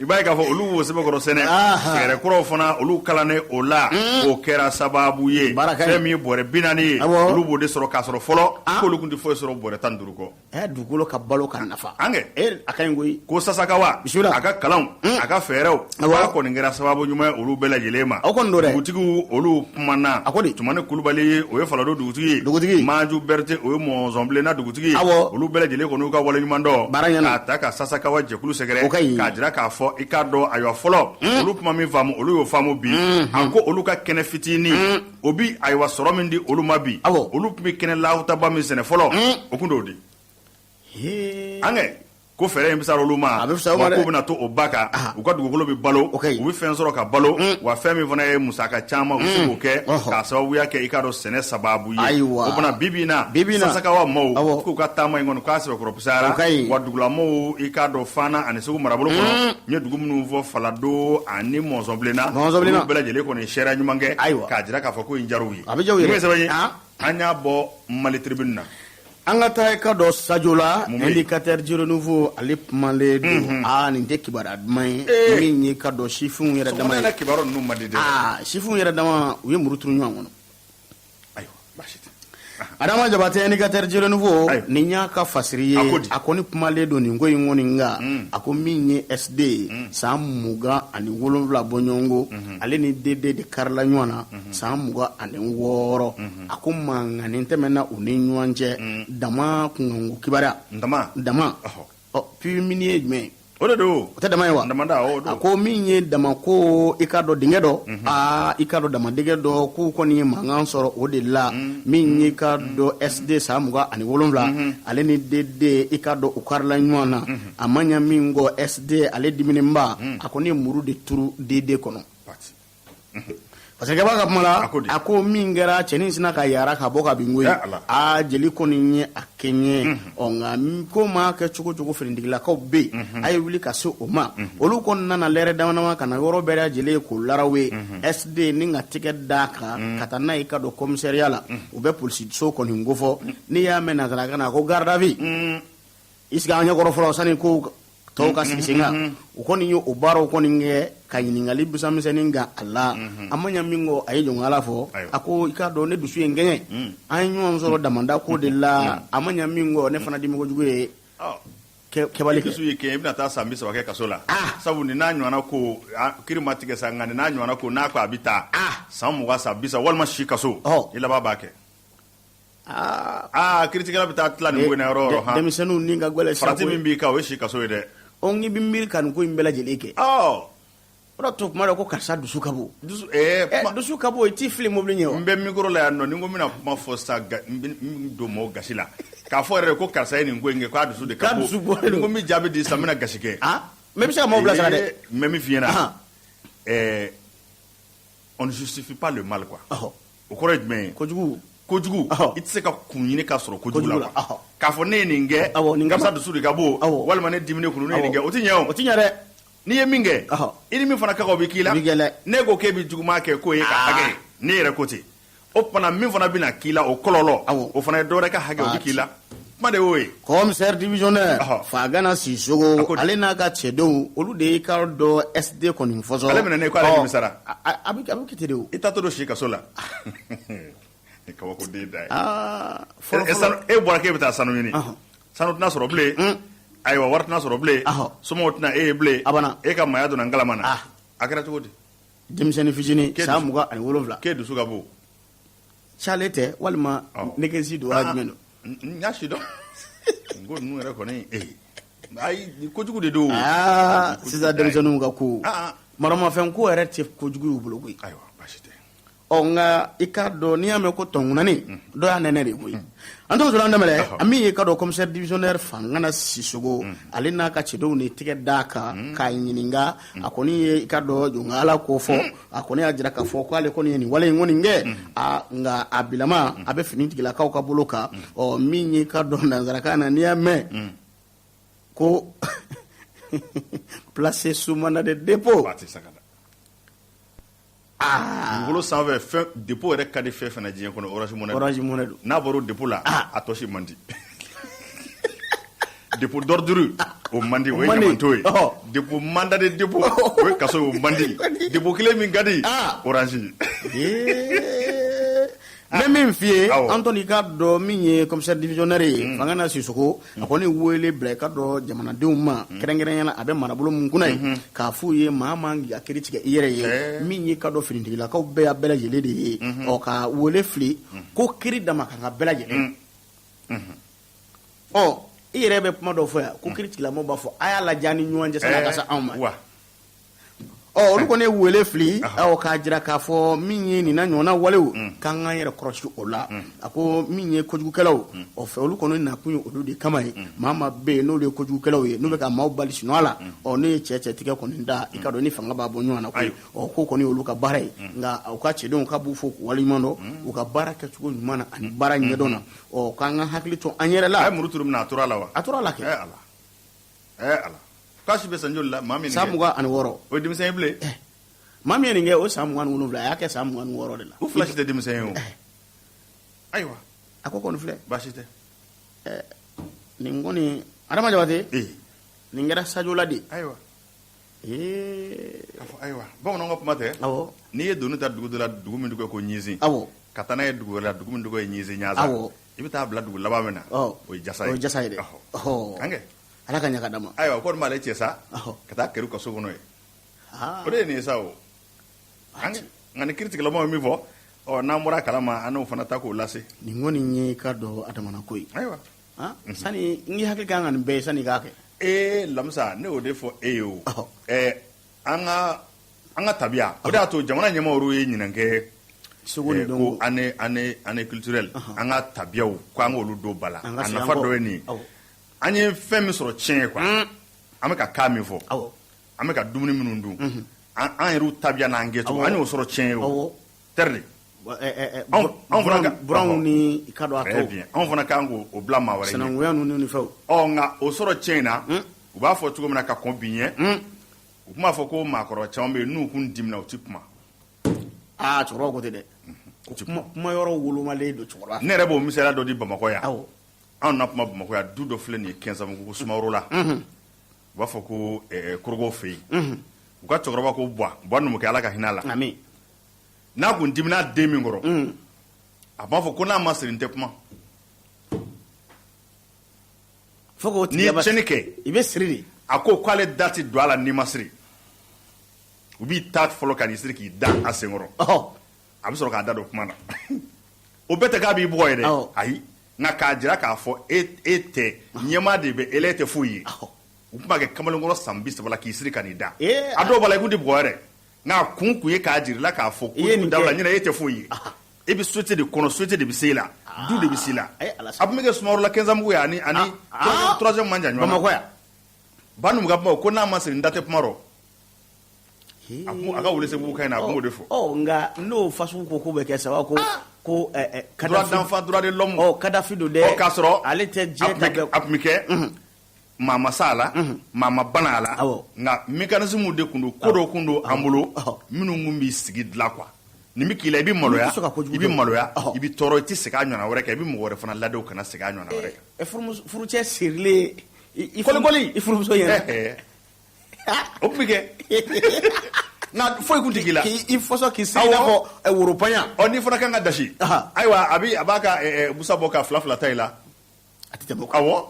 i b'a ye k'a fɔ olu b'o sɛbɛkɔrɔ sɛnɛ. Fɛɛrɛ kuraw fana, olu kalannen o la, o kɛra sababu ye, fɛn min ye bɔrɛ 40 ye, olu b'o de sɔrɔ, k'a sɔrɔ fɔlɔ k'olu tun tɛ foyi sɔrɔ bɔrɛ 15 kɔ. Dugukolo ka balo ka nafa. An kɛ a ka ɲi koyi. Ko Sasakawa, bisimila, a ka kalanw, a ka fɛɛrɛw, a kɔni kɛra sababu ɲuman ye olu bɛɛ lajɛlen ma. O kɔni don dɛ. Dugutigiw, olu kumana. A ko di? Tumani Kulubali, o ye Falado dugutigi ye. Dugutigi. Maju Berete, o ye Mɔnzɔnbilenna dugutigi ye. Olu bɛɛ lajɛlen kɔni y'u ka waleɲuman dɔn. Baara ɲɛna. K'a ta ka Sasakawa jɛkulu sɛgɛrɛ. O ka ɲi. K'a jira k'a fɔ, i k'a dɔn, ayiwa, fɔlɔ olu kuma min faamu, olu y'o faamu bi. A ko olu ka kɛnɛ fitinin, o bi, ayiwa, sɔrɔ min di olu ma bi, olu tun bɛ kɛnɛ lahutaba min sɛnɛ fɔlɔ, o kun t'o di. An kɛ ko fɛɛrɛ in fisayara olu ma, A bɛ fisaya u ma dɛ. wa k'u bɛna to o ba kan, u ka dugukolo bɛ balo, u bɛ fɛn sɔrɔ ka balo, wa fɛn min fana ye musaka caman, u bɛ se k'o kɛ k'a sababuya kɛ, i k'a dɔn, sɛnɛ sababu ye. Ayiwa. O fana, bi bi in na, Bi bi in na. Sasakawa maaw k'u ka taama in kɔni, k'a sɛbɛkɔrɔ fisayara. O ka ɲi. Wa dugulamɔgɔw, i k'a dɔn, Fana ani Segu marabolo kɔnɔ, n ye dugu minnu fɔ, Falado ani Mɔnzɔnbilenna, Mɔnzɔnbilenna. olu bɛɛ lajɛlen kɔni ye seereya ɲuman kɛ, Ayiwa. k'a jira k'a fɔ ko in diyara u ye. A bɛ diya u ye Nin dɛ. ye sɛbɛn ye, Ah. an y'a bɔ Mali Tribune na. An ka taa, i ka dɔn, Sajo la. Mun bɛ yen? Indicateur du renouveau, ale kumalen don. Aa, nin tɛ kibaruya duman ye min ye, ka dɔn, sifinw yɛrɛ dama Sɔgɔmada ye. in na, kibaru ninnu man di dɛ. Aa, sifinw yɛrɛ dama, u ye muru turu ɲɔgɔn kɔnɔ. Ayiwa, baasi tɛ. Adama Jabate, Indicateur du renouveau, Ayiwa. nin y'a ka fasiri ye. A ko di? A kɔni kumalen don nin ko in kɔni kan. A ko min ye SD ye, san 27 bɔɲɔgɔnko, ale ni DD de karila ɲɔgɔn na san 26. A ko mankannin tɛmɛna u ni ɲɔgɔn cɛ dama kunkanko kibaruya. Dama. Dama. Ɔhɔ. Ɔ, puits minier ye jumɛn ye? O de don. O tɛ dama ye wa? Damada, o don. A ko min ye damako, i k'a dɔn, dingɛ dɔ, aa, i k'a dɔn, dama dingɛ dɔ, k'u kɔni ye mankan sɔrɔ o de la. Min ye, k'a dɔn, SD san 27, ale ni DD, i k'a dɔn, u karila ɲɔgɔn na. A ma ɲɛ min kɔ, SD ale diminenba, a kɔni ye muru de turu DD kɔnɔ. Pati. Parce que b'a ka kuma la, A ko di? a ko min kɛra, cɛnin sinna ka yara ka bɔ ka bin koyi. Eh, Ala. Aa, jeli kɔni ye a kɛɲɛ. Ɔ, nka ko maa kɛ cogo cogo, finitigilakaw bɛ yen, a ye wuli ka se o ma. Olu kɔni nana lɛrɛ dama dama ka na yɔrɔ bɛɛ lajɛlen k'o larawe. SD ni ka tɛgɛ d'a kan ka taa n'a ye, ka don commissariat la, u bɛ polisiso kɔni kofɔ. N'i y'a mɛn nansarakan na ko garde à vue, i sigi an ɲɛkɔrɔ fɔlɔ sani ko tɔ tɔw ka sigi sen kan. U kɔni ye o baaraw kɔni kɛ ka ɲininkali busamisɛnnin kan a la. A ma ɲa min kɔ, a ye jɔnkala fɔ, a ko i k'a dɔn ne dusu ye n kɛɲɛ, an ye ɲɔgɔn sɔrɔ damanda ko de la. A ma ɲa min kɔ, ne fana dimikojugu ye kɛbali kɛ. Dusu y'i kɛɲɛ, i bɛna taa san 30 kɛ kaso la, sabu nin n'a ɲɔgɔnna ko, kiri ma tigɛ sa, nka nin n'a ɲɔgɔnna ko, n'a ko a bɛ taa san 20, san 30 walima si kaso, i laban b'a kɛ. Aa, kiritigɛla bɛ taa tila nin ko in na yɔrɔ o yɔrɔ han. Denmisɛnninw ni ka gɛlɛn sa. Farati min b'i kan, o ye si kaso ye dɛ. Ɔ, n k'i bɛ miiri ka nin ko in bɛɛ lajɛlen kɛ. O de to kuma dɔ ko karisa dusu ka bon. Dusu ɛɛ kuma dusu ka bon, i t'i fili mobili ɲɛ wa. N bɛ micro la yan nɔ, ni n ko n bɛna kuma fɔ sisan, n bɛ don mɔgɔw gasi la k'a fɔ yɛrɛ ko karisa ye nin ko in kɛ k'a dusu de ka bon. K'a dusu bɔlen don. Ni n ko n bɛ jaabi di sisan, n bɛna gasi kɛ. Mais i bɛ se ka maaw bilasira dɛ. N bɛ min f'i ɲɛna, on ne justifie pas le mal quoi. O kɔrɔ ye jumɛn ye? Kojugu. Kojugu, i tɛ se ka kun ɲini ka sɔrɔ kojugu la quoi. K'a fɔ ne ye nin kɛ, Awɔ, nin karisa dusu de ka bon, walima ne diminen kun ne ye nin kɛ, o tɛ ɲɛ o. O tɛ ɲɛ dɛ. N'i ye min kɛ, i ni min fana ka kan, o bɛ k'i la. O bɛ kɛ dɛ. Ne ko k'e bɛ juguman kɛ k'o ye ka hakɛ ye, ne yɛrɛ ko ten. O tuma min fana bɛna k'i la, o kɔlɔlɔ, o fana ye dɔ wɛrɛ ka hakɛ, o bɛ k'i la. Kuma de y'o ye. Commissaire divisionnaire Fagana Sisoko, ale n'a ka cɛdenw, olu de y'i k'a dɔn SD kɔni fɔsɔn. Ale minɛnen k'ale nimisara. A bɛ kɛ ten de o. I taatɔ don si kaso la. Ni kabakoden da ye. Aa, fɔlɔ fɔlɔ. E bɔra k'e bɛ taa sanu ɲini. Sanu tɛna sɔrɔ bilen. Ayiwa, wari tɛna sɔrɔ bilen. Somɔgɔw tɛna e ye bilen. A banna. E ka maaya donna ngalama na. A kɛra cogo di? Denmisɛnnin fitinin san 27. K'e dusu ka bon. Cale tɛ walima nɛgɛsi don wa, jumɛn don? N y'a si dɔn n ko ninnu yɛrɛ kɔni, ayi, kojugu de don. Aa, sisan denmisɛnninw ka ko, maramafɛn ko yɛrɛ tɛ kojugu y'u bolo koyi. Ayiwa, baasi tɛ. Ɔ, nka i k'a dɔn n'i y'a mɛn ko tɔnkunnani, dɔ y'a nɛnɛ de koyi. An tɔgɔ sɔrɔ an daminɛ a min ye k'a dɔn commissaire divisionnaire Fangana Sisoko, ale n'a ka cɛdenw de tɛgɛ d'a kan k'a ɲininka. A kɔni ye i k'a dɔn jɔn Ala ko fɔ, a kɔni y'a jira k'a fɔ k'ale kɔni ye nin wale in kɔni kɛ. A nka a bilama a bɛ finitigilakaw ka bolo kan. Ɔ, min ye k'a dɔn nansarakan na, n'i y'a mɛn ko placé sous mandat de dépôt. Dugukolo sanfɛ, fɛn dépôt yɛrɛ ka di fɛn fɛn na diɲɛ kɔnɔ, Orange Money. Orange Money don. N'a bɔra o dépôt la, a tɔ si man di. Dépôt d'ordure, o man di, o ye ɲamanton ye. Dépôt mandat de dépôt, o ye kaso ye, o man di. Dépôt kelen min ka di, Orange. N bɛ min f'i ye, Anthony, k'a dɔn min ye commissaire divisionnaire ye Fangana Sisoko, a kɔni wele bila i k'a dɔn jamanadenw ma, kɛrɛnkɛrɛnya la a bɛ marabolo min kunna yen, k'a f'u ye maa man k'i ka kiri tigɛ i yɛrɛ ye. Min ye k'a dɔn finitigilakaw bɛɛ y'a bɛɛ lajɛlen de ye. Ɔ, ka wele fili ko kiri dama kan ka bɛɛ lajɛlen. Ɔ, i yɛrɛ bɛ kuma dɔ fɔ yan ko kiritigɛlamɔgɔw b'a fɔ a y'a lajɛ an ni ɲɔgɔn cɛ sani a ka se anw ma. Ɔ, olu kɔni ye wele fili k'a jira k'a fɔ min ye nin na ɲɔgɔnna walew, k'an k'an yɛrɛ kɔlɔsi o la. A ko min ye kojugukɛlaw o fɛ, olu kɔni nakun ye olu de kama ye. Maa maa bɛ yen n'olu ye kojugukɛlaw ye, n'u bɛ ka maaw bali sunɔgɔ la, ɔ, n'u ye cɛ cɛ tigɛ kɔni da, i k'a dɔn ni fanga b'a bɔ ɲɔgɔn na koyi. Ɔ, k'o kɔni olu ka baara ye. Nka u ka cɛdenw ka b'u fo k'u waleɲuman dɔn u ka baara kɛcogo ɲuman na ani baara ɲɛdɔn na. Ɔ, k'an ka hakili to an yɛrɛ la. A ye muru turu min na, a tora a la wa? A tora a la kɛ. Ala, ala, k'a si bɛ san joli la, maa min? San 26. O ye denmisɛn ye bilen. Maa min ye nin kɛ, o san 27, a y'a kɛ san 26 de la. U fila si tɛ denmisɛn ye o. Ayiwa. A ko kɔni filɛ. Baasi tɛ. Nin kɔni, Adama Jabate, nin kɛra Sajola de. Ayiwa. Ee. K'a fɔ ayiwa, bamananw ka kuma tɛ. Awɔ. N'i ye doni ta dugu dɔ la, dugu min tɔgɔ ye ko Ɲinzin. Awɔ. Ka taa n'a ye dugu wɛrɛ la, dugu min tɔgɔ ye Ɲinzin Ɲaza. Awɔ. I bɛ taa bila dugu laban min na, o ye jasa ye. O ye jasa ye dɛ. An kɛ. Ala ka ɲa ka d'a ma. Ayiwa, o kɔni b'ale cɛ sa ka taa kɛri kaso kɔnɔ ye. O de ye nin ye sa o. Nka ni kiritigɛlamɔgɔw ye min fɔ, ɔ, n'an bɔra a kalama, an n'o fana ta k'o lase. Nin kɔni ye k'a dɔn a damana ko ye. Ayiwa. Sani n k'i hakili kan ka nin bɛɛ ye sani i k'a kɛ. Ee Lamisa, ne y'o de fɔ e ye o. An ka tabiya, o de y'a to jamana ɲɛmɔgɔw ye ɲinan kɛ segu ni ko année culturelle, an ka tabiyaw, ko an k'olu don ba la. A nafa dɔ ye nin ye. An ye fɛn min sɔrɔ tiɲɛ ye quoi, an bɛ ka kan min fɔ, an bɛ ka dumuni minnu dun, an yɛrɛw tabiya n'an kɛcogo, an y'o sɔrɔ tiɲɛ ye o tɛri de. Anw fana buranw ni i ka dɔn a tɔw. Bien, anw fana kan k'o bila maa wɛrɛ ɲɛ. Sinankunya ninnu ni fɛnw. Ɔ, nka o sɔrɔ tiɲɛ in na, u b'a fɔ cogo min na ka kɔn bi ɲɛ, u tun b'a fɔ ko maakɔrɔ caman bɛ yen, n'u kun dimina, u ti kuma. Aa, cɛkɔrɔba ko ten dɛ, kuma yɔrɔ wolomalen don cɛkɔrɔba. Ne yɛrɛ b'o misaliya dɔ di Bamakɔ yan. Anw na kuma Bamakɔ yan, du dɔ filɛ nin ye Kɛnsabugu, ko Sumaworo la. U b'a fɔ ko Korogo fɛ yen, u ka cɛkɔrɔba ko Buwa, Buwa numukɛ, Ala ka hinɛ a la, n'a kun dimina den min kɔrɔ, a b'a fɔ ko n'a ma siri, n tɛ kuma. Fo k'o N'i ye tiɲɛni kɛ, i bɛ siri de. A ko k'ale da tɛ don a la n'i ma siri. U b'i ta fɔlɔ ka n'i siri k'i da a senkɔrɔ, a bɛ sɔrɔ k'a da don kuma na. O bɛɛ tɛ k'a b'i bugɔ ye dɛ, ayi, nka k'a jira k'a fɔ e tɛ ɲɛmaa de bɛ e la, e tɛ foyi ye. U tun b'a kɛ kamalenkɔrɔ san 30 la k'i siri ka n'i da. A dɔw b'a la, i kun tɛ bugɔ yɛrɛ, nka a kun ye k'a jira i la k'a fɔ ko dabila ɲinɛ, e tɛ foyi ye. E bɛ société de kɔnɔ, société de bɛ se e la, du de bɛ se i la. A tun bɛ kɛ Sumaworo la Kɛnzanbugu yan, ani troisième man jan ɲɔgɔn na. Bamakɔ yan. Ba numu ka kuma ko n'a ma siri, n da tɛ kuma rɔ. A ka Welesebugu kan in na, a tun b'o de fɔ. Ɔ, nka n'o fasugu ko k'o bɛ kɛ sababu ko droit d'enfant, droit de l'homme. Ɔ, Kadafi don dɛ. Ɔ, k'a sɔrɔ ale tɛ diɲɛ ta bɛɛ. A tun bɛ kɛ, maa ma s'a la, maa ma bana a la, nka mécanisme de tun don, ko dɔw tun don an bolo minnu tun b'i sigi dilan quoi. Nin bɛ k'i la, i bɛ maloya, i bɛ maloya, i bɛ tɔɔrɔ, i tɛ segin a ɲɔgɔnna wɛrɛ kan, i bɛ mɔgɔ wɛrɛ fana ladi o kana segin a ɲɔgɔnna wɛrɛ kan. Furucɛ sirilen i kolikoli i furumuso ɲɛna. O tun bɛ kɛ, nka foyi tun tɛ k'i la. K'i fɔsɔ, k'i siri i n'a fɔ woropaɲa. Ɔ, n'i fana kan ka dasi, ayiwa, a bɛ a b'a ka busa bɔ ka fila fila ta i la. A tɛ tɛmɛ o kan. Awɔ.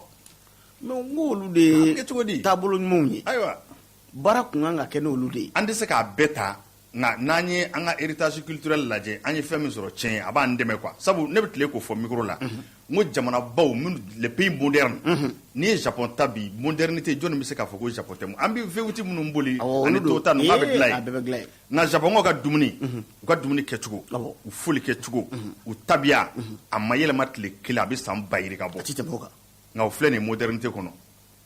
Mais n ko olu de ye kɛ cogo di? Taabolo ɲumanw ye. Ayiwa. Baara kun kan ka kɛ n'olu de ye. An tɛ se k'a bɛɛ ta, nka n'an ye an ka héritage culturel lajɛ, an ye fɛn min sɔrɔ tiɲɛ ye, a b'an dɛmɛ quoi. Sabu ne bɛ tile k'o fɔ micro la, n ko jamanabaw minnu, les pays modernes, n'i ye Japon ta bi, modernité, jɔnni bɛ se k'a fɔ ko Japon tɛ? An bɛ V8 minnu boli ani Toyota ninnu, k'a bɛ dilan yen. A bɛɛ bɛ dilan yen. Nka Japon ka dumuni, u ka dumuni kɛcogo, u foli kɛcogo, u tabiya, a ma yɛlɛma tile kelen, a bɛ san ba yirika bɔ. A tɛ tɛmɛ o kan. Nka o filɛ nin modernité kɔnɔ,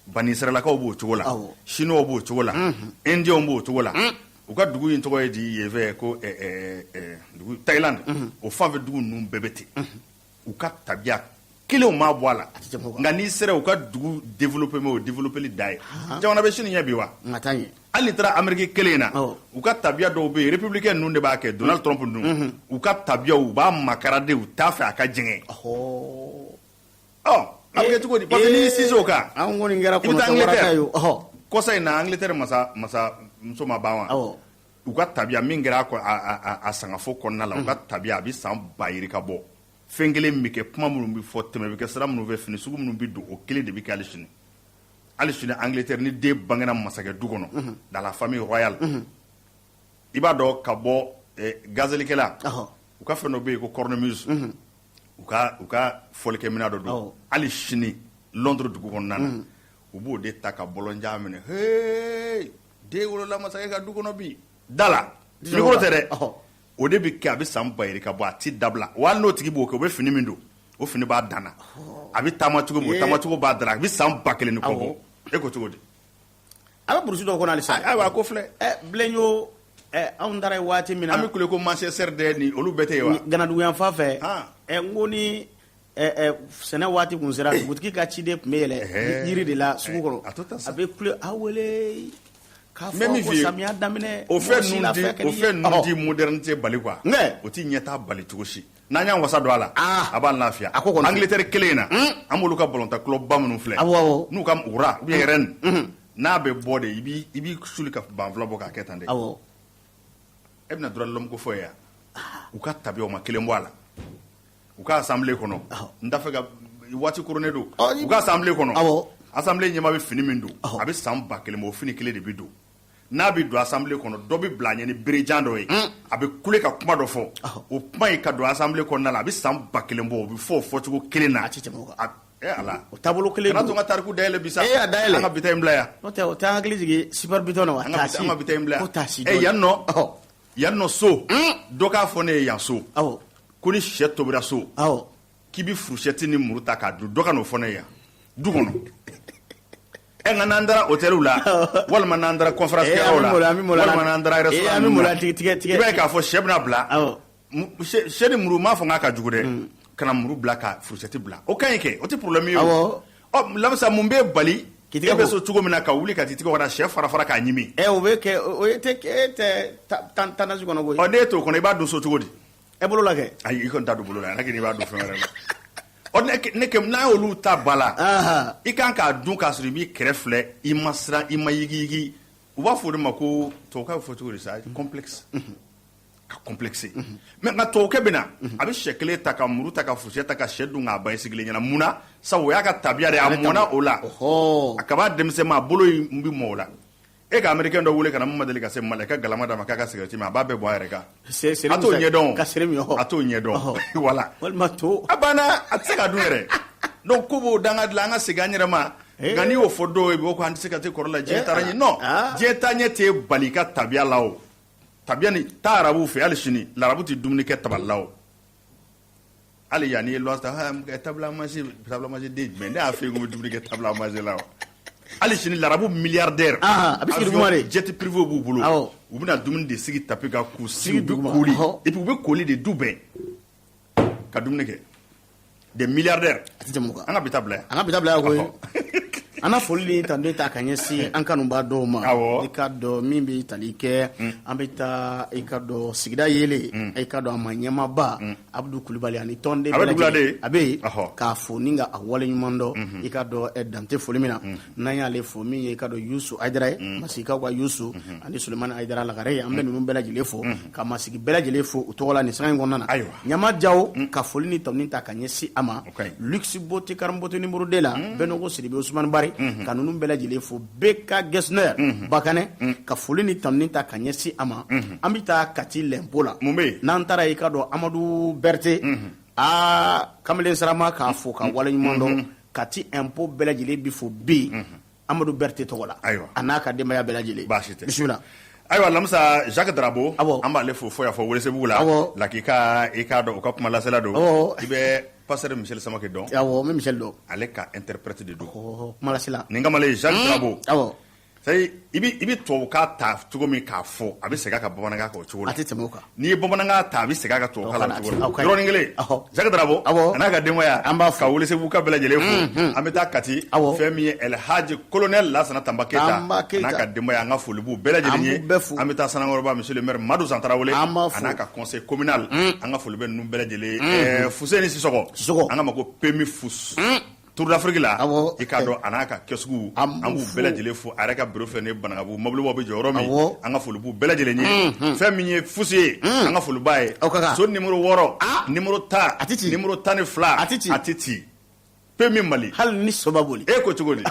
Banisiralakaw b'o cogo la, Chinois b'o cogo la, Indiens b'o cogo la. U ka dugu in tɔgɔ ye di yen fɛ ko dugu Thaïlande, o fan fɛ dugu ninnu bɛɛ bɛ ten, u ka tabiya kelenw ma bɔ a la. Nka n'i sera u ka dugu développé, o développé da ye, jamana bɛ sini ɲɛ bi wa? Hali n'i taara Amérique kelen in na, u ka tabiya dɔw bɛ yen, républicain ninnu de b'a kɛ, Donald Trump ninnu, u ka tabiyaw, u b'a makara de, u t'a fɛ a ka jɛngɛ. Ɔ, a bɛ kɛ cogo di? Parce que n'i y'i sinsin o kan, An kɔni kɛra i bɛ taa kɔnɔtɔ waraka ye Angleterre, o. Kɔsa in na, Angleterre masa muso ma ban wa? U ka tabiya min kɛra a sangafo kɔnɔna la, u ka tabiya a bɛ san ba yirika bɔ. Fɛn kelen bɛ kɛ, kuma minnu bɛ fɔ, tɛmɛ bɛ kɛ sira minnu fɛ, fini sugu minnu bɛ don, o kelen de bɛ kɛ hali sini. Hali sini Angleterre, ni den bangena masakɛ du kɔnɔ, dans la famille royale, i b'a dɔn ka bɔ gazelikɛla, u ka fɛn dɔ bɛ yen ko cornemuse, u ka fɔlikɛminɛ dɔ don, hali sini Londres dugu kɔnɔna na, u b'o de ta ka bɔlɔnjan minɛ. Hey, den wolola masakɛ ka du kɔnɔ bi, da la, micro tɛ dɛ, o de bɛ kɛ, a bɛ san ba yirika bɔ, a ti dabila. Wa hali n'o tigi b'o kɛ, o bɛ fini min don, o fini b'a dan na, a bɛ taama cogo min, o taamacogo b'a dan na, a bɛ san 1000 ni kɔ bɔ. E ko cogo di? A bɛ burusi dɔw kɔnɔ halisa. Ayiwa, a ko filɛ. Bilen yo, anw taara yen waati min na. An bɛ kule ko Manchester dɛ, ni olu bɛɛ tɛ yen wa? Ganadugu yan fan fɛ. N ko ni sɛnɛ waati kun sera, dugutigi ka ciden tun bɛ yɛlɛ yiri de la sugu kɔnɔ. A to ta sa. A bɛ kule a wele k'a N bɛ min fɔ ko f'i ye, samiya daminɛ. O fɛn ninnu ti modernité bali quoi. O ti ɲɛtaa bali cogo si. N'an y'an wasa don a la, a b'an lafiya. A ko kɔni. Angleterre kelen in na, an b'olu ka balontan club ba minnu filɛ, Awɔ, awɔ. n'u ka roi ou bien reine, n'a bɛ bɔ de, i b'i suli ka banfula bɔ k'a kɛ tan de. E bɛna droit de l'homme ko fɔ ye yan? U ka tabiyaw ma kelen bɔ a la. U ka assemblée kɔnɔ, n t'a fɛ ka waati koronnen don, u ka assemblée kɔnɔ, assemblée ɲɛmaa bɛ fini min don, a bɛ san 1000 bɔ, o fini kelen de bɛ don. N'a bɛ don assemblée kɔnɔ, dɔ bɛ bila a ɲɛ ni berejan dɔ ye, a bɛ kule ka kuma dɔ fɔ. O kuma in ka don assemblée kɔnɔna la, a bɛ san 1000 bɔ, o bɛ fɔ o fɔcogo kelen na. A ti tɛmɛ o kan. E Ala. O taabolo kelen Kana to n ka tariku dayɛlɛ bi sa. E y'a dayɛlɛ. An ka bi ta in bila yan. N'o tɛ, o tɛ an hakili jigin Super Biton na wa? An ka bi, an ka bi ta in bila yan. Ko taasi. Ɛ, yan nɔ, yan nɔ so, dɔ k'a fɔ ne ye yan so ko ni sɛ tobira so, k'i bɛ fourchette ni muru ta k'a dun, dɔ ka n'o fɔ ne ye yan du kɔnɔ. Ɛ, nka n'an taara hôtel la, walima n'an taara conférence kɛyɔrɔw la, walima n'an taara restaurant An bɛ ninnu na, maloya tigɛ tigɛ tigɛ. I b'a ye k'a fɔ sɛ bɛna bila, sɛ ni muru, m'a fɔ n k'a ka jugu dɛ, ka na muru bila ka fourchette bila, o ka ɲi kɛ, o tɛ problème ye o. Ɔ, Lamisa, mun b'e bali K'i e tigɛ bɛ ko? so cogo min na ka wuli ka t'i tigɛ ka na sɛ fara fara k'a ɲimi? Ɛ, o bɛ kɛ, o ye tɛ e tɛ tendance kɔnɔ koyi. Ɔ, n'e t'o kɔnɔ, i b'a dun so cogo di? E bolo la kɛ. Ayi, i kɔni t'a don bolo la, hali n'i b'a dun fɛn wɛrɛ la. Ɔ ne kɛ n'a y'olu ta ba la, i kan k'a dun k'a sɔrɔ i b'i kɛrɛ filɛ, i ma siran, i ma yigiyigi. U b'a fɔ o de ma ko, tubabukan bɛ fɔ cogo di sa, complexe, ka complexé. Mais nka tubabukɛ bɛ na, a bɛ sɛ kelen ta, ka muru ta, ka fourchette ta, ka sɛ dun k'a ban i sigilen ɲɛna. Mun na? Sabu o y'a ka tabiya de ye, a mɔnna o la. A kab'a denmisɛnma, a bolo in bɛ mɔ o la. E ka américain dɔ wele ka na, min ma deli ka se Mali, ka galama d'a ma k'a ka cigarette min, a b'a bɛɛ bɔ a yɛrɛ kan. A t'o ɲɛdɔn, ka seri min. A t'o ɲɛdɔn, voilà. Walima to. A banna, a tɛ se ka dun yɛrɛ. Donc ko b'o danga dilan, an ka segin an yɛrɛ ma. Nka n'i y'o fɔ dɔw ye, ko an tɛ se ka te kɔrɔ la, diɲɛ taara ɲɛ. Non, diɲɛ taa ɲɛ tɛ bali ka tabiya la. O tabiya ni taa arabuw fɛ, hali sini larabu tɛ dumuni kɛ tabali la. O hali yan, n'i ye loi ta, table à manger, table à manger den jumɛn? Ne y'a fɔ e ye ko n bɛ dumuni kɛ table à manger la wa? Hali sini larabu milliardaire, a bɛ sigi duguma de. Jet privé b'u bolo, u bɛna dumuni de sigi tapis kan k'u sigi, u bɛ kooli, et puis u bɛ kooli de du bɛɛ ka dumuni kɛ, des milliardaires. A tɛ tɛmɛ o kan. An ka bi ta bila yan. An ka bi ta bila yan koyi. An na foli ni tando ta ka ɲɛsin an kanubaa dɔw ma. I ka dɔn min bɛ tali kɛ, an bɛ taa, i ka dɔn, sigida yeelen, i ka dɔn a ma ɲɛmaaba Abudu Kulubali ani tɔnden bɛɛ lajɛlen a bɛ yen, k'a fo ni ka a waleɲuman dɔn. I ka dɔn dan tɛ foli min na, n'an y'ale fo, min ye i ka dɔn Yusu Ayidara ye, Masigikaw ka Yusu, ani Sulemani Ayidara Lagare, an bɛ ninnu bɛɛ lajɛlen fo, ka Masigi bɛɛ lajɛlen fo u tɔgɔ la nin sanga in kɔnɔna na. Ɲama Jawo, ka foli ni tanu ta ka ɲɛsin a ma, Luxe Beauté Karambote numéro 2 la, Bɛnɔgɔ Sidibe, Usumani Bari, ka ninnu bɛɛ lajɛlen fo. BK Gesner Bakanɛ, ka foli ni tanu ta ka ɲɛsin a ma. An bɛ taa Kati lɛnpo la. Mun bɛ yen? N'an taara, i ka dɔn Amadu Berete, aa kamalen sarama, k'a fo ka waleɲuman dɔn. Kati impôt bɛɛ lajɛlen bi fo bi Amadu Berete tɔgɔ la, a n'a ka denbaya bɛɛ lajɛlen. Baasi tɛ. Bisimila. Ayiwa Lamisa, Jacques Darabo, an b'ale fo fo y'a fɔ Welesebugu la. Lakika, i k'a dɔn u ka kuma lasela don. I bɛ pasteur Michel Samake dɔn? Awɔ, n bɛ Michel dɔn. Ale ka interprète de don. Kuma lasela. Nin kamalen Jacques Darabo, c'est i bɛ tubabukan ta cogo min k'a fɔ, a bɛ segin a ka bamanankan kan o cogo la. A tɛ tɛmɛ o kan. N'i ye bamanankan ta, a bɛ segin a ka tubabukan la o cogo la yɔrɔnin kelen. Jacques Darabo a n'a ka denbaya, an b'a ka Welesebugu ka bɛɛ lajɛlen fo. An bɛ taa Kati, fɛn min ye El Hadji colonel Lasana Tanba Keyita a n'a ka denbaya, an ka foli b'u bɛɛ lajɛlen ye. An bɛ taa Sanankɔrɔba, monsieur le maire Madu Santarawele a n'a ka conseil communal, an ka foli bɛ ninnu bɛɛ lajɛlen ye. Fuseni Sisɔkɔ, an k'a ma ko Pemi Fus, Tour d'Afrique la, i k'a dɔn a n'a ka kiosque, an b'u bɛɛ lajɛlen fo. A yɛrɛ ka bureau filɛ nin ye Banankabugu, mobilibaw bɛ jɔ yɔrɔ min, an ka foli b'u bɛɛ lajɛlen ye. Fɛn min ye Fusi ye, an ka foli b'a ye. So numéro 6, numéro 10, a tɛ ci, numéro 12, a tɛ ci, a tɛ ci. Pemi Mali, hali ni so ma boli. E ko cogo di?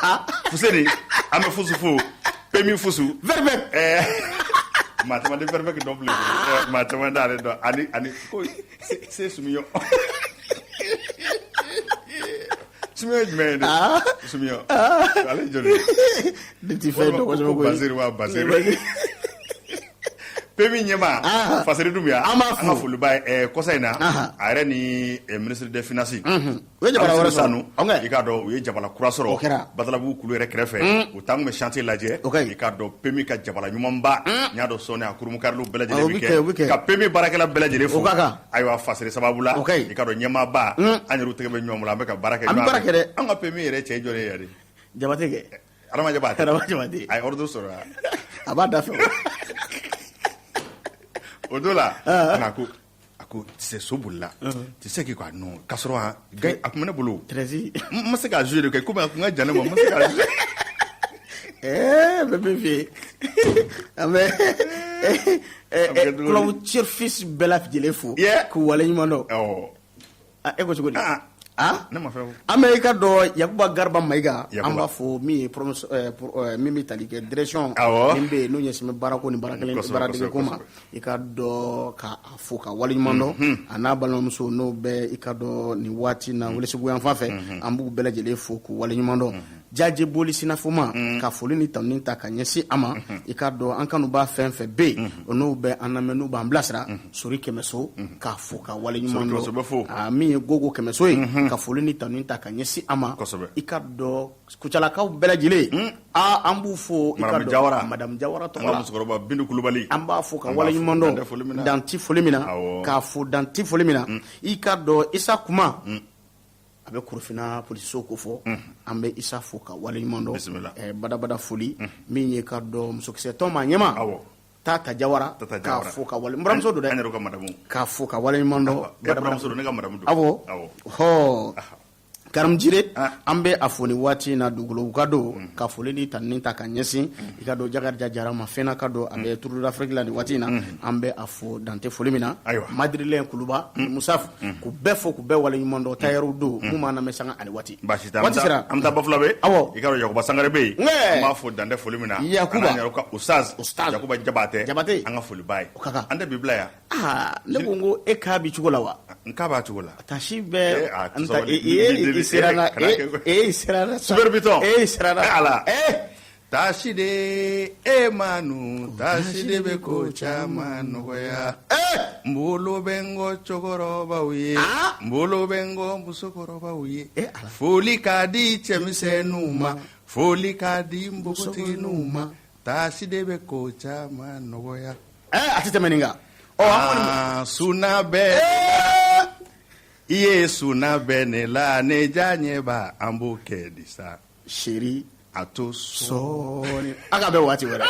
Fuseni, an bɛ Fusu fo, Pemi Fusu. Verbeek. Maa caman tɛ Verbeek dɔn bilen, maa caman t'ale dɔn, ani ko se Sumiyɔ. Sumiyɔ ye jumɛn ye dɛ? Sumiyɔ. Ale ye jɔn ye? Ne ti fɛn dɔn kosɛbɛ koyi. Basiri wa Basiri. PMU ɲɛmaa Fasiri Dunbiya, an b'a fo, an ka foli b'a ye. Kɔsa in na, a yɛrɛ ni ministre des finances, u ye jabala wɛrɛ sanu, i k'a dɔn u ye jabala kura sɔrɔ. O kɛra. Badalabugu kulu yɛrɛ kɛrɛfɛ, u taa kun bɛ chantier lajɛ. O ka ɲi. I k'a dɔn PMU ka jabala ɲumanba, n y'a dɔn sɔɔni a kurunbonkariliw bɛɛ lajɛlen o bɛ bɛ kɛ, o bɛ kɛ kɛ. ka PMU baarakɛla bɛɛ lajɛlen fo. O ka kan. Ayiwa Fasiri sababu la, O ka ɲi. i k'a dɔn ɲɛmaaba, an yɛrɛw tɛgɛ bɛ ɲɔgɔn bolo, an bɛ ka baara kɛ An bɛ ɲɔgɔn baara fɛ. kɛ dɛ. An ka PMU yɛrɛ cɛ jɔn ye yɛrɛ? Jabate kɛ. Adama Jabate. Adama Jabate. A ye ordre sɔrɔ wa? A b'a da fɛ. O don la, a ko a ko tu sais, so bolila, tu sais que quoi, non, k'a sɔrɔ a a tun bɛ ne bolo, Treize. n ma se k'a jouer de kɛ komi a tun ka jan ne ma, n ma se k'a jouer. Ɛɛ, bɛ min f'i ye, an bɛ kɛ cogo di? Club Cherifis bɛɛ lajɛlen fo k'u waleɲuman dɔn. Awɔ. E ko cogo di? Ah. Ah? Ne ma fɛn fɔ. An bɛ i ka dɔn Yakuba Garba Mayiga, Yakuba. An b'a fɔ min ye min bɛ tali kɛ direction min bɛ yen n'o ɲɛsin bɛ baarako ni baara kelen baaradege ko ma, i ka dɔn k'a fo ka waleɲuman dɔn, a n'a balimamuso n'o bɛ i ka dɔn nin waati na Welesebugu yan fan fɛ, an b'u bɛɛ lajɛlen fo k'u waleɲuman dɔn. Jaje boli sinafoma, ka foli ni tanuni ta ka ɲɛsin a ma. I ka dɔn an kanubaa fɛn fɛn bɛ yen, o n'o bɛ an lamɛn, n'u b'an bilasira, Sori Kɛmɛso, k'a fo ka waleɲuman Sori Kɛmɛso bɛ fo. dɔn. Min ye Gogo Kɛmɛso ye, ka foli ni tanuni ta ka ɲɛsin a ma. I ka dɔn Kucalakaw bɛɛ lajɛlen, aa an b'u fo, i ka Madame dɔn Jawara. Madame Jawara An tɔgɔ ka la, musokɔrɔba Bintu Kulubali. An b'a fo ka An b'a fo waleɲuman dan tɛ foli min dɔn, na. Dan tɛ foli min na, k'a fo dan tɛ foli min na. I ka dɔn Isa Kuma, a bɛ Korofina polisiso ko fɔ, an bɛ Isa fo ka waleɲuman dɔn. Bisimila. Badabada foli min ye ka dɔn musokisɛ tɔn maa ɲɛmaa, Tata Jawara, Tata k'a Jawara. fo ka wale, n buramuso don An dɛ, yɛrɛ ka madamu. K'a fo ka waleɲuman dɔn. E buramuso don, ne ka madamu don. Awɔ. Hɔ. Karim Jire an bɛ a fo nin waati in na dugukolo ka don ka foli ni tanuni ta ka ɲɛsin i ka dɔn Jakarija Jara ma fɛn ka don a bɛ Tour d'Afrique la nin waati in na an bɛ a fo dan tɛ foli min na Madirilɛn Kuluba Musa k'u bɛɛ fo k'u bɛɛ waleɲuman dɔn tayɛriw don mun b'an lamɛn sanga ani waati baasi waati sera an bɛ taa Bafulabe awɔ i ka dɔn Yakuba Sangare bɛ yen an b'a fo dan tɛ foli min na Yakuba Ustaz Yakuba Jabatɛ Jabatɛ an ka foli b'a ye an tɛ bi bila yan Aa ne ko n ko e k'a bi cogo la wa n k'a b'a cogo la tasi bɛɛ e sera e sera Super Biton e sera ala tasi de e Manu tasi de bɛ ko caman nɔgɔya n bolo bɛ n kɔ cɛkɔrɔbaw ye n bolo bɛ n kɔ musokɔrɔbaw ye foli ka di cɛmisɛnninw ma foli ka di npogotigininw ma Tasi de bɛ ko caman nɔgɔya a tɛ tɛmɛ nin kan ɔ suna bɛ i ye suna bɛ ne la ne ja ɲɛba an b'o kɛ di sa chérie a to sɔɔni a ka bɛn waati wɛrɛ.